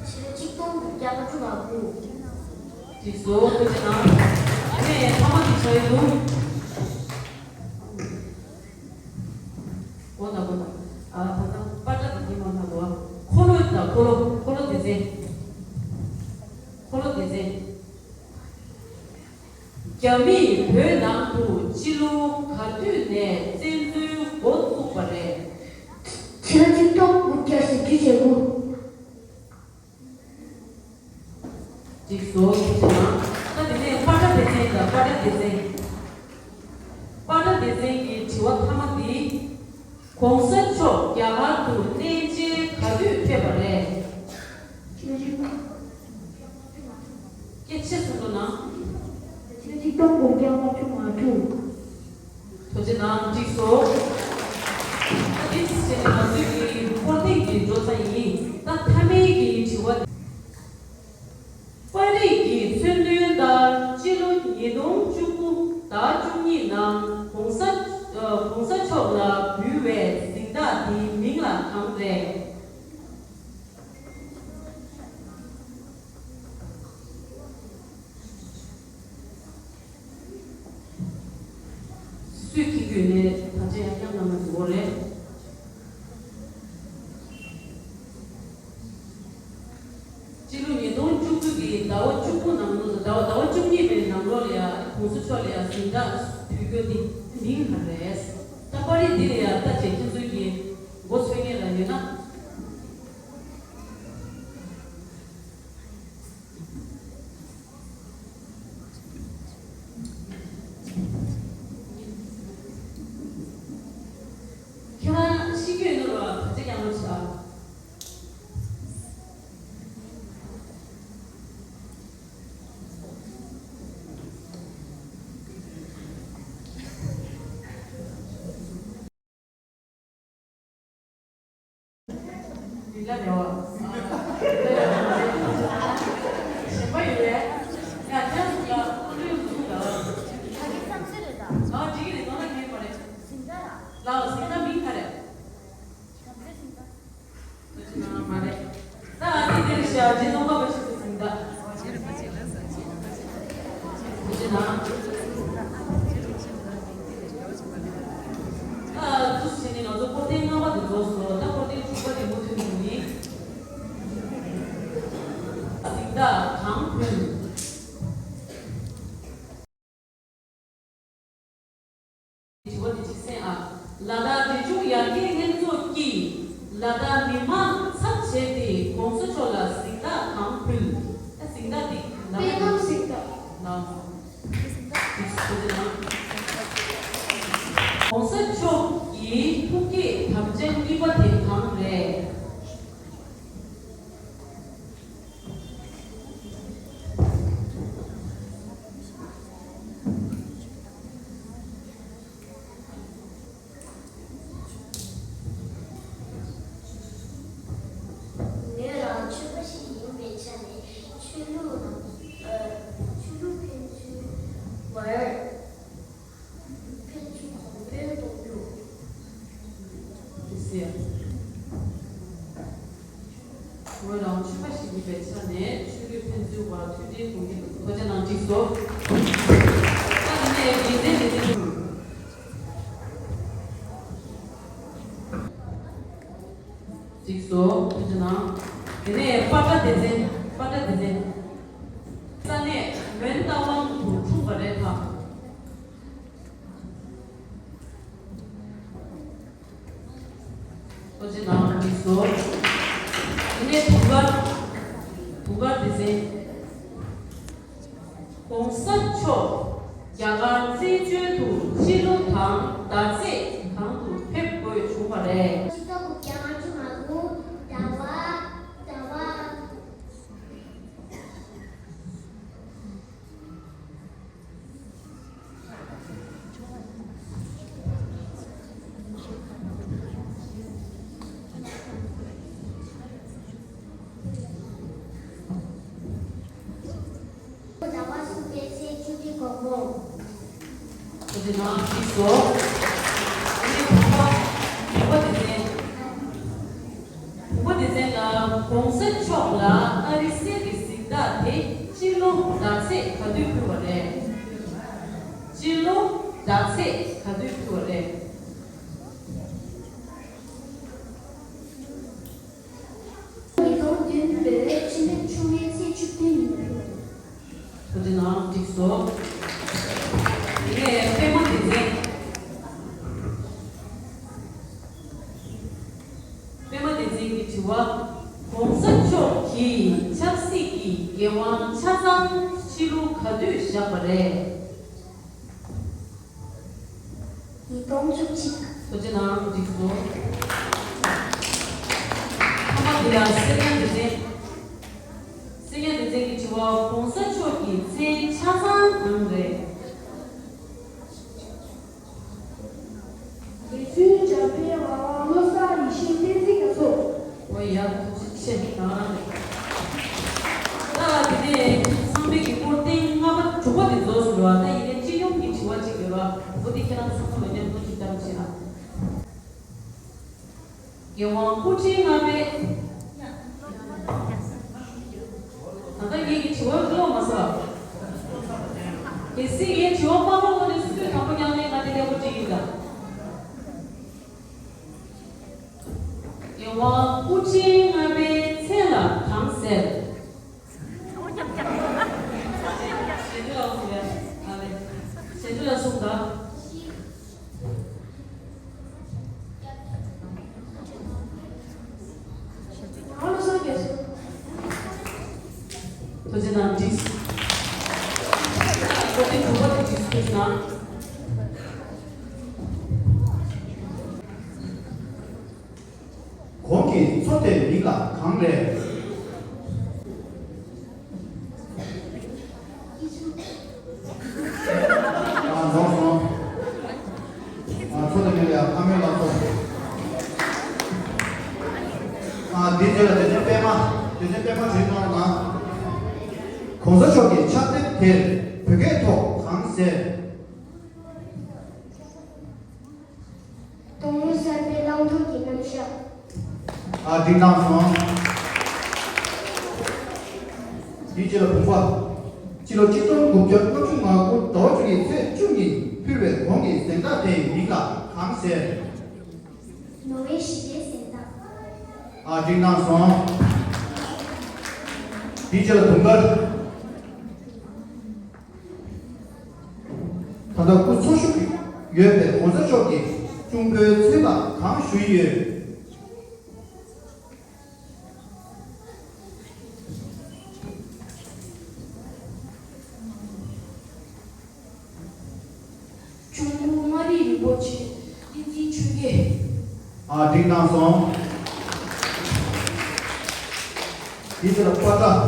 ཕྱི་ལོ་ཆིག་སྟོང་དགུ་བརྒྱ་ལྔ་བཅུ་ང་དགུ། འགྲིག་སོང་། ཐུགས་རྗེ་གནང་། ཨ་ནི་ཐ་མ་དེ་ཆགས་ཡོད་འདུག་གོ་ད་གོ་ད། ཨ། ད་ལྟ་པ་ཏྲ་དེ་དེ་མ་ལྷག་གོ། འཁོར་ལོ་དང་འཁོར་ལོ། འཁོར་ལོ་སྡེ་ཚན། འཁོར་ལོ་སྡེ་ཚན། རྒྱ་མིས་བོད་ནང་དུ་ཕྱི་ལོ་ག་དུས་ནས་བཙན་འཛུལ་འགོ་བཙུགས་པ་རེད། ཕྱི་ལོ་ཆིག་སྟོང་དགུ་བརྒྱ་བཞི་བཅུ་ཞེ་དགུ། འགྲིག་སོང་། ཐུགས་རྗེ་གནང་། ད་དེ་ནས་པ་ཏྲ་སྡེ་ཚན་དང་། པ་ཏྲ་སྡེ་ཚན། པ་ཏྲ་སྡེ་ཚན་གྱི་དྲི་བ་ཐ་མ་འདི། གོང་ས་མཆོག་རྒྱ་གར་དུ་གནས་མཇལ་ག་དུས་ཕེབས་པ་རེད། སྐད་ཆ་གསུང་རོགས་གནང་། ཆིག་སྟོང་དགུ་བརྒྱ་ལྔ་བཅུ་ང་དྲུག། ཐུགས་རྗེ་གནང་། འགྲིག་སོང་། ད་འདི་བྱས་ནས་ང་ཚོའི་གི་འཁོར་འདས་ཀྱི་འགྲོ་ས་ཡིན། ད་མཐའ་མའི་གི་དྲི་བ། པར་རིས་ཀྱི་མཚོན་དོན་ལྟར་སྤྱི་ལོ་ཉིས་སྟོང་བཅུ་དགུ་ཟླ་བཅུ་གཉིས་ནང་གོང་ས། ཨ། གོང་ས་མཆོག་ལ་འབུལ་བའི་གཟེངས་རྟགས་དེའི་མིང་ལ་གང་རེད། སུས་ཁྱི་གུས་ནས་ད་ཆ་ཡང་སྐྱབས་གནང་མ་འདུག་རེད། ཟླ་བ་བཅུ་དགུ་ནང་ལོགས་སུ་ཟླ་བ་ཟླ་བ་བཅུ་གཉིས་པའི་ནང་ལོགས་ལ་ཡ་གོང་ས་མཆོག་ལ་ཡ་གཟེངས་རྟགས་ཕུལ་རྒྱུ་འདི་མིང་ག་རེད། ད་པར་རིས་འདི་ལ་ཡ་ད་ཅེ་ཁྱེད་ཚོས་ཀྱི་མགོ་ཚོས་མཁན་ལ་ཡོད་ན། ཁྱེད་རང་ཤེས་ཀྱི་ཡོད་ན་རོ་བ་ཚེ་ཀྱང་མ་ཆགས། འདི་ལ་རེ་བ། གཞན་པ་ཡོད་རེད། ཡ་ཁྱེད་ཚོ་ལ་ཀུན་སློང་འཛུགས་དང་། ད་གི་བསམ་ཚུལ་རེད་ད། ཨ་འགྲིག་གི་རེད། དོ་སྣང་གང་ཡང་མ་རེད། གཟེངས་རྟགས་ལ། ལའོ་གཟེངས་རྟགས་མིང་ག་རེད། བྱམས་བརྩེ་གཟེངས་རྟགས། མ་རེད། ད་ཨ་ནི་དེར་བཞག་རྗེ་ཙོང་ཁ་པ་ཆེན་པོའི་གཟེངས་རྟགས། ཐུགས་རྗེ་གནང་། ད་ཐུགས་རྗེ་ཆེ་ནི་ང་ཚོ་སྐོར་ཐེངས་ལྔ་པ་དེ་རྫོགས་སོང་། ད་སྐོར་ཐེངས་དྲུག་པ་དེ་མུ་མཐུད་ནས་ཡིན། གཟེངས་རྟགས་གང་ཕུལ། དྲི་བ་འདི་གཅིག་གསན་ཨ། ལ་དྭགས་རི་ཆུ་ཡར་རྒྱས་ལྷན་ཚོགས་ཀྱིས་ལ་དྭགས་མི་མང་ཚབ་བྱས་ཏེ་གོང་ས་མཆོག་ལ་གཟེངས་རྟགས་གང་ཕུལ། ཨ་གཟེངས་རྟགས་འདི་ལ་དྭགས། པད་སྐམ་གཟེངས་རྟགས། ལ་དྭགས། གོང་ས་མཆོག་གི་ཐུགས་བསྐྱེད་དམ་བཅའ་གཉིས་པ་དེ་གང་རེད། ངོས་རང་ཆོས་པ་ཞིག་ཡིན་པའི་ཆ་ནས་ཆོས་ལུགས་ནང་ཨ་ཆོས་ལུགས་ཕན་ཚུན་བར་ཕན་ཚུན་གོང་འཕེལ་གཏོང་རྒྱུ། དེ་ཟེར། ངོས་རང་ཆོས་པ་ཞིག་ཡིན་པའི་ཆ་ནས་ཆོས་ལུགས་ཕན་ཚུན་བར་མཐུན་སྒྲིལ་གོང་འཕེལ་དུ་ཐུགས་རྗེ་གནང་། འགྲིག་སོ། ད་ནི་དགེ་མཚན་དེ་དེ། འགྲིག་སོ། ཐུགས་རྗེ་གནང་། དེ་ནས་པ་ཏྲ་སྡེ་ཚན། པ་ཏྲ་སྡེ་ཚན། ས་གནས་མོན་རྟ་དབང་དུ་འཁྲུངས་པ་རེད་དམ། ཐུགས་རྗེ་གནང་། འགྲིག་སོ། དེ་ནས་དུང་དཀར། དུང་དཀར་སྡེ་ཚན། གོང་ས་མཆོག་རྒྱ་གར་བཙན་བྱོལ་དུ་ཕྱི་ལོ་དང་ཟླ་ཚེས་གང་དུ་ཕེབས་དགོས་བྱུང་བ་རེད། སྤྱི་ཚོགས་ཀྱི་རྒྱ་མ་ཆུང་བ་ལུ་ཟླ་བ་ཟླ་བ། ཟླ་བ་གསུམ་པའི་ཚེས་བཅུ་དྲུག་དགོང་མོ། ཐུགས་རྗེ་གནང་། འགྲིག་སོ། དེ་ནས་བུམ་པ། བུམ་པ་སྡེ་ཚན། བུམ་པ་སྡེ་ཚན་ལ་གོང་ས་མཆོག་ལ་ཨ་རི་སྲིད་ཀྱི་གཟེངས་རྟགས་དེ་སྤྱི་ལོ་ཟླ་ཚེས་ག་དུས་ཕུལ་བ་རེད། སྤྱི་ལོ་ཟླ་ཚེས་ག་དུས་ཕུལ་བ་རེད། ཉིས་སྟོང་བདུན་པའི་ཕྱི་ཟླ་བཅུ་པའི་ཚེས་བཅུ་བདུན་ཉིན་ཕུལ་བ་རེད། ཐུགས་རྗེ་གནང་། འགྲིག་སོ། དེ་ནས་པད་མ་སྡེ་ཚན། པད་མ་སྡེ་ཚན་གྱི་དྲི་བ། གོང་ས་མཆོག་གིས་ཆབ་སྲིད་ཀྱི་འགན་དབང་ཆ་ཚང་ཕྱི་ལོ་ག་དུས་བཞག་པ་རེད། ཉིས་སྟོང་བཅུ་གཅིག་ཐུགས་རྗེ་གནང་། འགྲིག་སོང་། ཐ་མ་དེ་ལ་སེ་ཉ་སྡེ་ཚན། སེ་ཉ་སྡེ་ཚན་གྱི་དྲི་བ། གོང་ས་མཆོག་གི་མཚན་ཆ་ཚང་གང་རེད། རྗེ་བཙུན་འཇམ་དཔལ་ངག་དབང་བློ་བཟང་ཡེ་ཤེས་བསྟན་འཛིན་རྒྱ་མཚོ། ཨོ་ཡ། ཐུགས་རྗེ་ཆེ། ད་དེ་ནས་ཚང་མས་ཀྱི་སྐོར་ཐེངས་ལྔ་པ་དྲུག་པ་དེ་རྫོགས་སོང་ར། ད་ཡིན་ནའི་སྤྱི་ཡོངས་ཀྱི་དྲི་བ་གཅིག་ཡོད་ར། འོ་དེ་ཁྱེད་རང་ཚང་མ་ལ་མཉམ་དུ་ཅིག་བཏང་བྱས་ན། རྒྱལ་དབང་སྐུ་ཕྲེང་ལྔ་པའི། ད་ལྟ་ངེད་ཀྱི་དྲི་བ་ཀློག་མ་ཟ། གལ་སྲིད་ངས་དྲི་བ་མ་ཀློག་གོང་ནས་སུས་དང་པོ་མཉམ་ལས་ང་དེ་ལས་པོ་འགྲིག་ཡིན་ད། རྒྱལ་དབང་སྐུ་ཕྲེང་ལྔ་པའི་མཚན་ལ་གང་ཟེར། ཐུགས་རྗེ་གནང་། བཀའ་དྲིན་དྲུག་པ་དེ་བྲིས་སུ་ཕུལ་གནང་། གོང་གི་མཚོ་དེའི་མིང་ལ་གང་རེད། ཨ། ནོར་སོང་། ཨ། མཚོ་དེའི་མིང་ལ་ཡང་ཨ་མའི་ལ་སོགས། ཨ། འདིའི་རྗེས་ལ་སྡེ་ཚན་པད་མ། སྡེ་ཚན་པད་མ་བྲིས་གནང་རོགས་གནང་། གོང་ས་མཆོག་གིས་ཕྱག་དེབ་དེར་བོད་སྐད་ཐོག་གང་ཟེར། སྟོང་ལོ་གསར་པའི་བླང་དོར་གྱི་རྣམ་གཞག་ཨ། འགྲིག་གནང་སོང་། དེའི་རྗེས་ལ་བུམ་པ། སྤྱི་ལོ་ཆིག་སྟོང་དགུ་བརྒྱ་ལྔ་བཅུ་ང་དགུ་ཟླ་བ་དྲུག་གི་ཚེས་བཅུ་ཉིན་ཕུལ་བའི་གོང་གི་གཟེངས་རྟགས་དེའི་མིང་ལ་གང་ཟེར། ནོ་བེལ་ཞི་བདེའི་གཟེངས་རྟགས་ཨ། འགྲིག་གནང་སོང་། དེའི་རྗེས་ལ་དུང་དཀར། ད་ལྟ་སྐུ་འཚོ་བཞུགས་ཡོད་པའི་གོང་ས་མཆོག་གི་གཅུང་པོའི་མཚན་ལ་གང་ཞུ་ཡི་ཡོད། གཅུང་པོ་མངའ་རིས་རིན་པོ་ཆེ་བསྟན་འཛིན་ཆོས་རྒྱལ། ཨ། འགྲིག་གནང་སོང་། དེའི་རྗེས་ལ་པ་ཏྲ།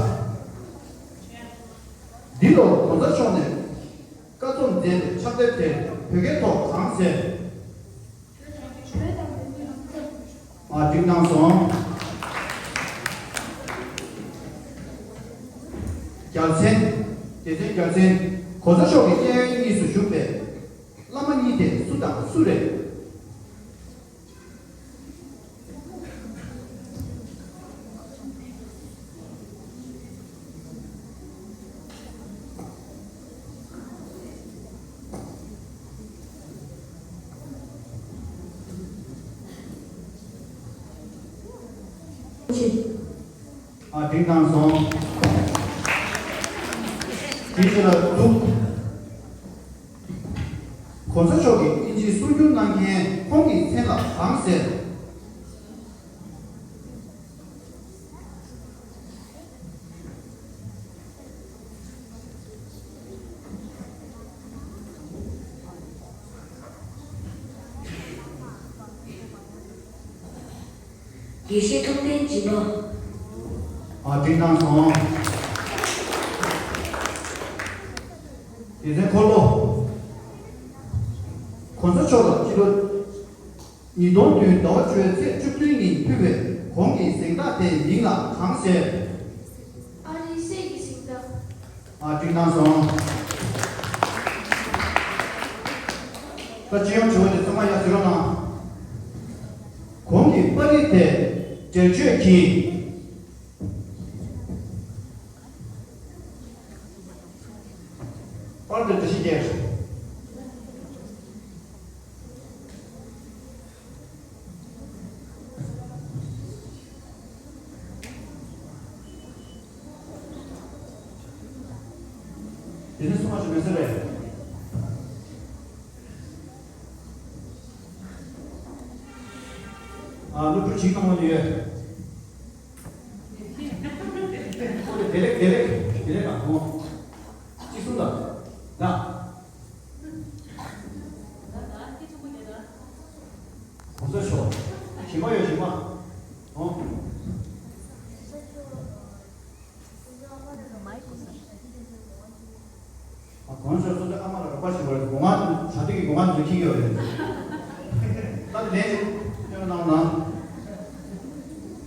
འདི་ལོ་གོང་ས་མཆོག་ནས་བཀའ་རྩོམ་མཛད་པའི་ཕྱག་དེབ་དེར་བོད་སྐད་ཐོག་གང་ཟེར། ཨ། འགྲིག་གནང་སོང་། རྒྱལ་མཚན། སྡེ་ཚན་རྒྱལ་མཚན། གོང་ས་མཆོག་གི་སྐྱེ་དངོས་གཉིས་སུ་བཞུགས་པའི་བླ་མ་གཉིས་དེ་སུ་དང་སུ་རེད། ཨ། འགྲིག་གནང་སོང་། དེའི་རྗེས་ལ་འདུག་གོང་ས་མཆོག་གིས་དབྱིན་ཇིའི་གསུང་སྒྱུར་གནང་མཁན་ཁོང་གི་མཚན་ལ་གང་ཟེར། ཡེ་ཤེས་ཐུབ་བསྟན་སྦྱིན་པ། ཨ། འགྲིག་གནང་སོང་། སྡེ་ཚན་འཁོར་ལོ། གོང་ས་མཆོག་ལ་སྤྱི་ལོ་ཉིས་སྟོང་བདུན་ཟླ་བ་བཅུ་པའི་ཚེས་བཅུ་བདུན་ཉིན་ཕུལ་བའི་གོང་གི་གཟེངས་རྟགས་དེའི་མིང་ལ་གང་ཟེར། ཨ་རིའི་གསེར་གྱི་གཟེངས་རྟགས། ཨ། འགྲིག་གནང་སོང་། ད་སྤྱི་ཡོངས་དྲི་བ་དེ་ཚང་མ་ཡར་གཟིགས་རོགས་གནང་། གོང་གི་པར་རིས་དེ་འགྲེལ་བརྗོད་ཀྱིས། པར་དེ་འགྲེལ་བཤད་རྒྱག་དེ་ནས་གསུང་བ་ཞིག་མེད་ས་རེད། ཨ། སློབ་ཕྲུག་ཅིག་གནང་བ་ནི་ཡོད། བདེ་ལེགས། བདེ་ལེགས། བདེ་ལེགས་དང་ཁོང་། གཅིག་གསུང་དང་། ད། གོང་ས་མཆོག་ཞིམ་པ་ཡོད། ཞིམ་པ། ཨོ། ཨ། གོང་ས་མཆོག་སོ་སོའི་ཨ་མ་ལ་རོགས་པ་བྱེད་པར་སྒོ་ང་། བྱ་དེ་གི་སྒོ་ང་དེ་ཁྱི་ཡོད་རེད། ད་ལན་ཞིག་སྟོན་གནང་ན།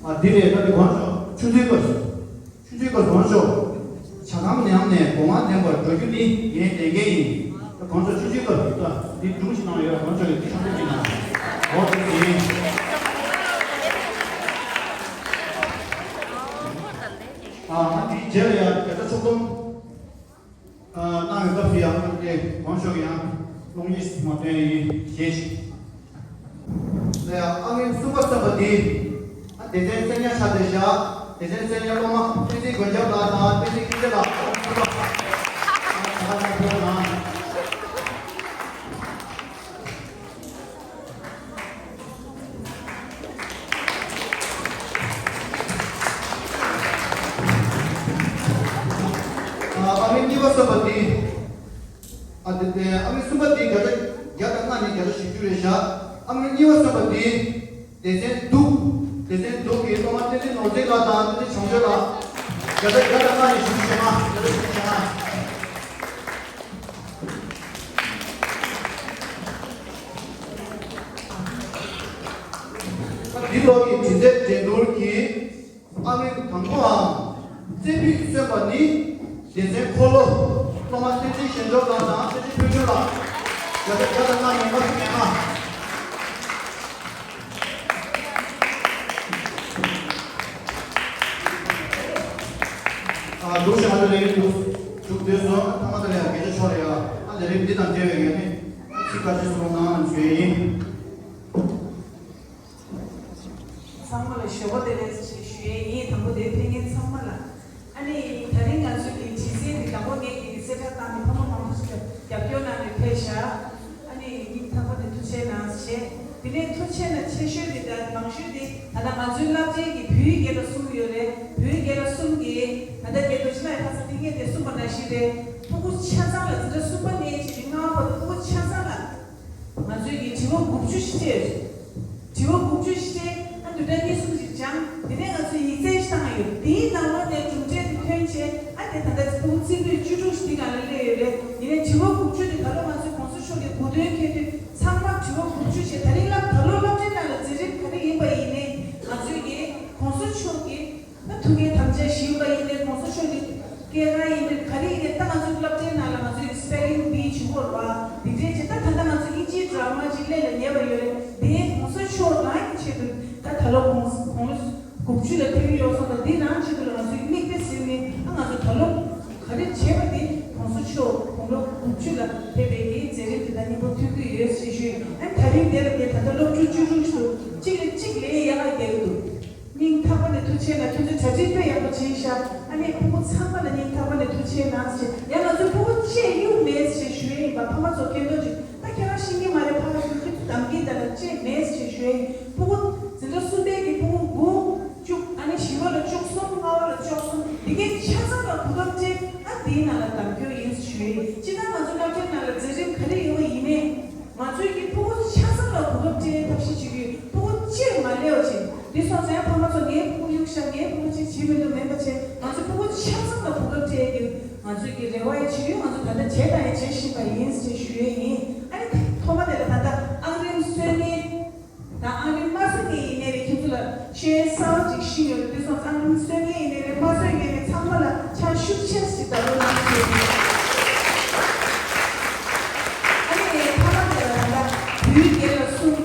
ཨ། འདི་རེད། ད་འདི་གོང་ས་མཆོག་ཆུ་ཚོད་སྐབས། ཆུ་ཚོད་སྐབས་གོང་ས་མཆོག་ཇ་ཁང་ནང་ནས་སྒོ་ང་འདྲེན་པར་འགྲོ་རྒྱུ་ནི་ངའི་ལས་འགན་ཡིན། ད་གོང་ས་མཆོག་ཆུ་ཚོད་སྐབས་ད་འདི་སྒྲུང་ཞིག་གནང་ཡོད། གོང་ས་མཆོག་གིས་འདི་ཤོག་ཐུབ་ཀྱི་ན། འོ་དེ་ཡིན། ཨ། ཨ། འདིའི་རྗེས་ལ་ཡང་བརྒྱ་ཆ་ཕྱོགས་བསྡོམས། ཨ། གནང་བའི་སྐབས་སུ་ཡང་དེ་གོང་ས་མཆོག་གིས་ཡང་སློབ་གཉེར་ཞིག་མ་སྟོན་ཡིན་ཞེས། ལ་ཡང་ཨང་གསུམ་པ་བརྩམས་པ་འདི། ཨ། སྡེ་ཚན་གསར་རྙིང་ཆགས་བསྡད་བཞག་སྡེ་ཚན་གསར་རྙིང་སློབ་མ་བསྟན་འཛིན་དགོན་སྐྱབས་ལགས་དང་བསྟན་འཛིན་སྐྱིད་ཆེ་ལགས། ཨ། ད་ལྟ་ཕེབས་གནང་། གཉིས་པ་སོན་པ་འདི། ཨ་དེ་དེ་ཨ་མི་གསུམ་པ་འདི་བརྒྱ་ཆ་བརྒྱ་དང་ལྔ་ནས་བརྒྱ་ཆ་བཞི་བཅུ་རེད་བཞག་ཨ་མི་གཉིས་པ་སོན་པ་འདི། སྡེ་ཚན་དྲུག་སྡེ་ཚན་དྲུག་གི་སློབ་མ་བསྟན་འཛིན་ནོར་འཛིན་ལགས་དང་བསྟན་འཛིན་བྱང་ཆོས་ལགས། བརྒྱ་ཆ་བརྒྱ་དང་ལྔ་ནས་བཞི་བཅུ་ཞེ་ལྔ། བརྒྱ་ཆ་བཞི་བཅུ་ཞེ་ལྔ། འདི་ལོ་གི་དྲི་རྩད་འགྲན་བསྡུར་གྱི་ཨང་རིམ་དང་པོའམ་རྩེ་ཕུད་སོན་པ་ནི། སྡེ་ཚན་འཁོར་ལོ། སློབ་མ་བསྟན་འཛིན་ཞལ་མཆོག་ལགས་དང་བསྟན་འཛིན་ཕུན་ཚོགས་ལགས། བརྒྱ་ཆ་བརྒྱ་དང་ལྔ་ནས་ལྔ་བཅུ་ང་ལྔ། ཨ་འདུག་སེ་ང་ཚོ་ལས་རིམ་འདུག་འཇུག་འདོད་སོང་། ཐ་མ་དེ་ལ་ཡང་དགེ་བཅུ་ཆོག་ལ་ཡ། ཨ་ལས་རིམ་འདི་དང་འབྲེལ་བའི་ངོས་ནས་ཚིག་ཁ་ཤས་གསུང་གནང་ཞུ་ཡས་ཡིན། ཚང་མ་ལ་ཞོགས་པ་བདེ་ལེགས་ཞེས་ཞུ་ཡས་ཡིན། དང་པོ་དེ་ཕེབས་མཁན་ཚང་མ་ལ། ཨ་ནི་ད་རིང་ང་ཚོའི་གི་དྲི་རྩད་འདི་དང་པོ་ངེད་ཀྱི་གསལ་བསྒྲགས་བཏང་ནས་ཕ་མ་མང་པོ་ཞིག་ལ་རྒྱབ་སྐྱོར་གནང་ནས་ཕེབས་ཤག་ཨ་ནི་སྙིང་ཐག་པ་ནས་ཐུགས་རྗེ་གནང་ཞེས། དེ་ནས་ཐུགས་རྗེ་གནང་ཆེ་ཤོས་དེ་དང་མང་ཤོས་དེ་ད་ལྟ་ང་ཚོའི་སློབ་གྲྭའི་གི་བོད་ཡིག་སྐད་གྲགས་གསུམ་ཡོད་རེད། བོད་ཡིག་སྐད་གྲགས་གསུམ་གི་ད་ལྟ་རྒན་རྡོ་རྗེ་ལགས་ཁ་སང་ཐེངས་ངེད་དེ་གསུངས་པ་ནང་བཞིན་རེད། ཕྲུ་གུ་ཆ་ཚང་ལ་འཛིན་གྲྭ་གསུམ་པ་ནས་བྱས་ཏེ་ལྔ་པ་བར་དུ་ཕྲུ་གུ་ཆ་ཚང་ལ། ང་ཚོའི་གི་དྲི་བ་དགུ་བཅུ་ཞིག་སྤྲད། དྲི་བ་དགུ་བཅུ་ཞིག་སྤྲད། ཨ་བསྡུས་གྲྭ་གཉིས་གསུམ་ཞིག་སྦྱངས། དེ་ནས་ང་ཚོས་ཡིག་ཚད་ཞིག་བཏང་ཡོད། དེའི་ནང་ལོགས་ནས་གྲུབ་འབྲས་དེ་ཐོན་བྱས། ཨ་དེ་ད་ལྟ་ཕྲུ་གུ་རྩིས་ཕུད་བཅུ་དྲུག་ཞིག་དེ་སྒང་ལ་སླེབས་ཡོད་རེད། ཡིན་ནའི་དྲི་བ་དགུ་བཅུ་དེ་ད་ལོ་ང་ཚོའི་གོང་ས་མཆོག་གི་དགུང་སྟོན་འཁེལ་དུས་ཚང་མ་དྲི་བ་དགུ་བཅུ་བྱས། ད་རིང་སློབ་ད་ལོ་སློབ་གྲྭའི་ནང་ལ་མཛད་རིམ་ག་རེ་ཡིན་པ་ཡིན་ནའི་ང་ཚོའི་གི་གོང་ས་མཆོག་གི་ད་ཐུགས་འགན་དམ་བཅའ་བཞེས་པ་ཡིན་ནའི་གོང་ས་མཆོག་གི་སྐལ་བཟང་ཡིན་ནའི་ག་རེ་ཡིན་ནའི་ད་ང་ཚོའི་སློབ་གྲྭའི་ནང་ལ་ང་ཚོའི་སི་པེ་ལིང་བི་བྱེད་དགོས་རེད་བ། འདི་འདྲའི་བྱས། ད་ད་ལྟ་ང་ཚོ་དབྱིན་ཇིའི་ཌ་ར་མ་ཅིག་ལས་ལ་ཉེ་བ་ཡོད་རེད། དེ་གོང་ས་མཆོག་རང་གི་ཆེད་དུ་ད་ད་ལོ་གོང་ས་གོང་ལོ་དགུ་བཅུ་ལ་ཕེབས་ཀྱི་ཡོད་སོང་། ད་འདི་རང་ཆེད་དུ་ལ་ང་ཚོའི་མིག་དཔེ་ཟིན་ནས་ད་ང་ཚོ་ད་ལོ་ག་རེ་བྱས་པ་དེ་གོང་ས་མཆོག་དགུང་ལོ་དགུ་བཅུ་ལ་ཕེབས་པའི་གི་མཛད་རིམ་དེ་ད་སྙིང་པོ་མཐུན་གྱི་ཡོད་ཅེས་ཞུས། ཨ་ནི་ད་རིང་དེ་ལ་ངས་ད་ལྟ་སློབ་ཕྲུག་བཅུ་དྲུག་ཞིག་གཅིག་ལས་གཅིག་ལས་ཡག་ག་བསྡད་ཀྱི་འདུག་སྙིང་ཐག་པ་ནས་ཐུགས་རྗེ་གནང་། ཁྱོད་ཚོས་གྲ་སྒྲིག་དཔེ་ཡག་པོ་བྱས་ཤག་ཨ་ནི་ཕྲུ་གུ་ཚང་མ་ལ་སྙིང་ཐག་པ་ནས་ཐུགས་རྗེ་གནང་ཞེས། ཡང་ང་ཚོའི་ཕྲུ་གུ་བཅས་གཡུག་མེད་ཞེས་ཞུ་ཡས་ཡིན་པ། ཕ་མ་ཚོ་མཁྱེན་རྟོགས་ཅིག་ད་ཁྱེད་རང་ཤེས་ཀྱི་མ་རེད། ཕ་མ་ཚོས་ཁྱོད་ཚོ་གདམ་གྱི་ད་ལ་བཅས་མེད་ཞེས་ཞུ་ཡས་ཡིན། ཕྲུ་གུ་འཛིན་གྲྭ་གསུམ་པའི་གི་ཕྲུ་གུ་དགུ་བཅུ། ཨ་ནི་བཞི་པ་ལ་བཅུ་གསུམ། ལྔ་པ་ལ་བཅུ་གསུམ། འདི་གའི་ཆ་ཚང་ལ་གོ་སྐབས་སྤྲད། ཨ་འདིའི་ནང་ལ་གདམ་རྒྱུ་ཡིན་ཞུ་ཡས་ཡིན། སྤྱིར་བཏང་ང་ཚོ་སློབ་གྲྭའི་ནང་ལ་མཛད་རིམ་ག་རེ་ཡོད་པ་ཡིན་ནའི། ང་ཚོའི་གི་ཕྲུ་གུ་ཆ་ཚང་ལ་གོ་སྐབས་སྤྲད་ཐབས་ཤེས་བྱེད་ཀྱི་ཡོད། ཕྲུ་གུ་བཅས་མ་སླེབས་པ་བྱས། འདི་སོང་ཙང་ཕ་མ་ཚོ་ངའི་ཕྲུ་གུ་གཡུག་ཤག་ངའི་ཕྲུ་གུ་ཅིག་བྱེད་མི་འདུག་མེད་པ་བྱས། ང་ཚོའི་ཕྲུ་གུ་ཆ་ཚང་ལ་གོ་སྐབས་སྤྲད་ཀྱི་ང་ཚོའི་གི་རེ་བ་ཡང་བྱེད་ཀྱི་ཡོད། ང་ཚོ་ད་ལྟ་བྱས་དང་ཡང་བྱེད་བཞིན་པ་ཡིན་ཞེས་ཞུ་ཡས་ཡིན། ཨ་ནི་ཐོག་མ་དེ་ལ་ད་ལྟ་ཨང་རིམ་སོན་མཁན་དང་ཨང་རིམ་མ་སོན་མཁན་ཡིན་ནའི་རེད། ཁྱེད་ཚོ་ལ་ཤེས་ཡོན་གསར་པ་ཅིག་ཤེས་ཡོད་རེད། འདི་སོང་ཙང་ཨང་རིམ་སོན་མཁན་ཡིན་ནའི་རེད། མ་སོན་མཁན་རེད། ཚང་མ་ལ་ཕྱག་ཤུགས་ཆེ་ཞིག་བརྡབ་རོགས་གནང་ཞུ་ཡས་ཡིན། ཨ་ནི་ཐ་མ་དེ་ལ་ད་ལྟ་བོད་ཡིག་རྒན་ལགས་གསུམ།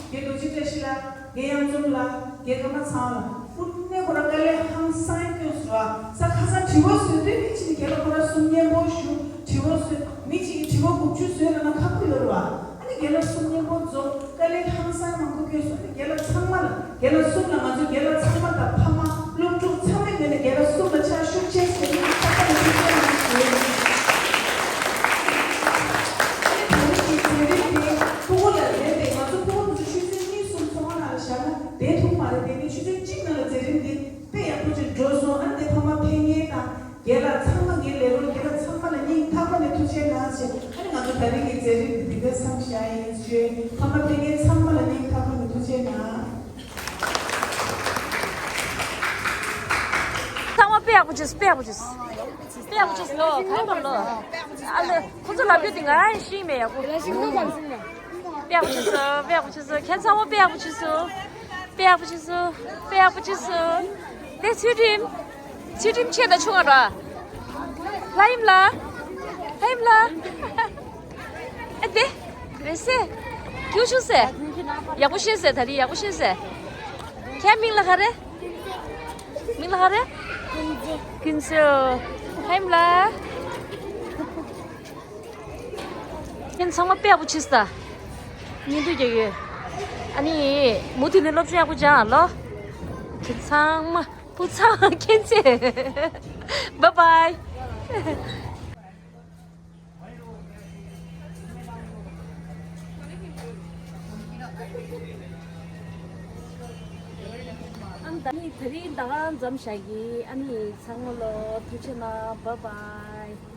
རྒན་རྡོ་རྗེ་བཀྲ་ཤིས་ལགས། རྒན་གཡང་འཛོམས་ལགས། རྒན་ཀརྨ་ཚང་ལགས། དངོས་གནས་ཁོ་རང་དཀའ་ལས་ཧང་སང་སྐྱོན་སོང་བ། ས་ཁ་སང་དྲི་བ་བཟོས་དུས་མི་གཅིག་ནས་རྒན་ལགས་ཁོ་རང་གསུང་སྙན་པོ་ཞུ། དྲི་བ་བཟོས། མི་གཅིག་གིས་དྲི་བ་དགུ་བཅུ་བཟོས་ན་ན་ཁག་པོ་ཡོད་རེད་བ། ཨ་ནི་རྒན་ལགས་གསུང་སྙན་པོ་རྫོགས། དཀའ་ལས་ཧང་སང་མང་པོ་སྐྱོན་སོང་། ཨ་ནི་རྒན་ལགས་ཚང་མ་ལ། རྒན་ལགས་གསུམ་ལ། ང་ཚོ་རྒན་ལགས་ཚང་མ་དང་ཕ་མ་སློབ་ཕྲུག་ཚང་མའི་ངོས་ནས་རྒན་ལགས་གསུམ་ལ་ཕྱག་ཤུགས་ཆེ་ཞུ་ཡས་ཡིན། ཚང་མ་ལ་ཐུགས་རྗེ་གནང་ཞུ་ཡས་ཡིན། ཨ་ནི་ད་རེས་ཀྱི་མཛད་རིམ་དེ་ཕྲུ་གུ་ལ་རན་པས། ང་ཚོ་ཕྲུ་གུ་དེ་ཚོ་ཆུ་ཚོད་གཉིས་གསུམ་ཚོགས་ཁང་ནང་ལ་བཞག་ན་བསྡད་ཐུབ་མ་རེད། དེ་ནས་ཆུ་ཚོད་གཅིག་ནང་ལ་མཛད་རིམ་དེ་དཔེ་ཡག་པོ་ཅིག་འགྲོ་སོང་། ཨ་ནི་དེ་ཕ་མ་ཕེབས་མཁན་དང་རྒན་ལགས་ཚང་མ། ངའི་ལས་རོགས་རྒན་ལགས་ཚང་མ་ལ་སྙིང་ཐག་པ་ནས་ཐུགས་རྗེ་གནང་ཞེས། ཨ་ནི་ང་ཚོ་ད་རིང་གི་མཛད་རིམ་འདི་འདི་ག་མཚམས་བཞག་ཡིན་ཞུས། ཕ་མ་ཕེབས་མཁན་ཚང་མ་ལ་སྙིང་ཐག་པ་ནས་ཐུགས་རྗེ་གནང་། ཚང་མ་དཔེ་ཡག་པོ་བྱས། དཔེ་ཡག་པོ་བྱས། དཔེ་ཡག་པོ་བྱས་ལོ། ག་རེ་བར་ལོ། ཨ་ལེ། ཁོ་ཚོ་ལབ་རྒྱུ་དེ་ང་ཡང་ཤེས་མེད་ཡག་པོ། དཔེ་ཡག་པོ་བྱས་སོང་། དཔེ་ཡག་པོ་བྱས་སོང་། ཁྱེད་ཚང་མ་དཔེ་ཡག་པོ་བྱས་སོང་། དཔེ་ཡག་པོ་བྱས་སོང་། དཔེ་ཡག་པོ་བྱས་སོང་། དེ་ཚུལ་ཁྲིམས། ཚུལ་ཁྲིམས་ཆེ་དང་ཆུང་ང་ར། ལྷ་ཡིམ་ལ། ལྷ་ཡིམ་ལ། ཨ་དེ། རེད་སེ། ཁྱུ་ཆུ་སེ། ཡག་པོ་ཤེས་སེ། ད་རིང་ཡག་པོ་ཤེས་སེ། ཁྱེད་མིང་ལ་ག་རེ། མིང་ལ་ག་རེ། ཀུན་སེ། ལྷ་ཡིམ་ལ། ཁྱེད་ཚང་མ་དཔེ་ཡག་པོ་བྱས་སོང་། བརྙན་ཐུང་རྒྱག་ཡོད། ཨ་ནི། མུ་མཐུད་ནས་སློབ་སྦྱོང་ཡག་པོ་སྦྱངས་ལོ། ཁྱེད་ཚང་མ། བུ་ཚང་། ཁྱེད་ཚེ། བཱའི་བཱའི། ཨ་ནི་ད་ནི་དེ་རིང་ད་ག་མཚམས་བཞག་གི། ཨ་ནི་ཚང་མ་ལོ་ཐུགས་རྗེ་གནང་། བཱའི་བཱའི།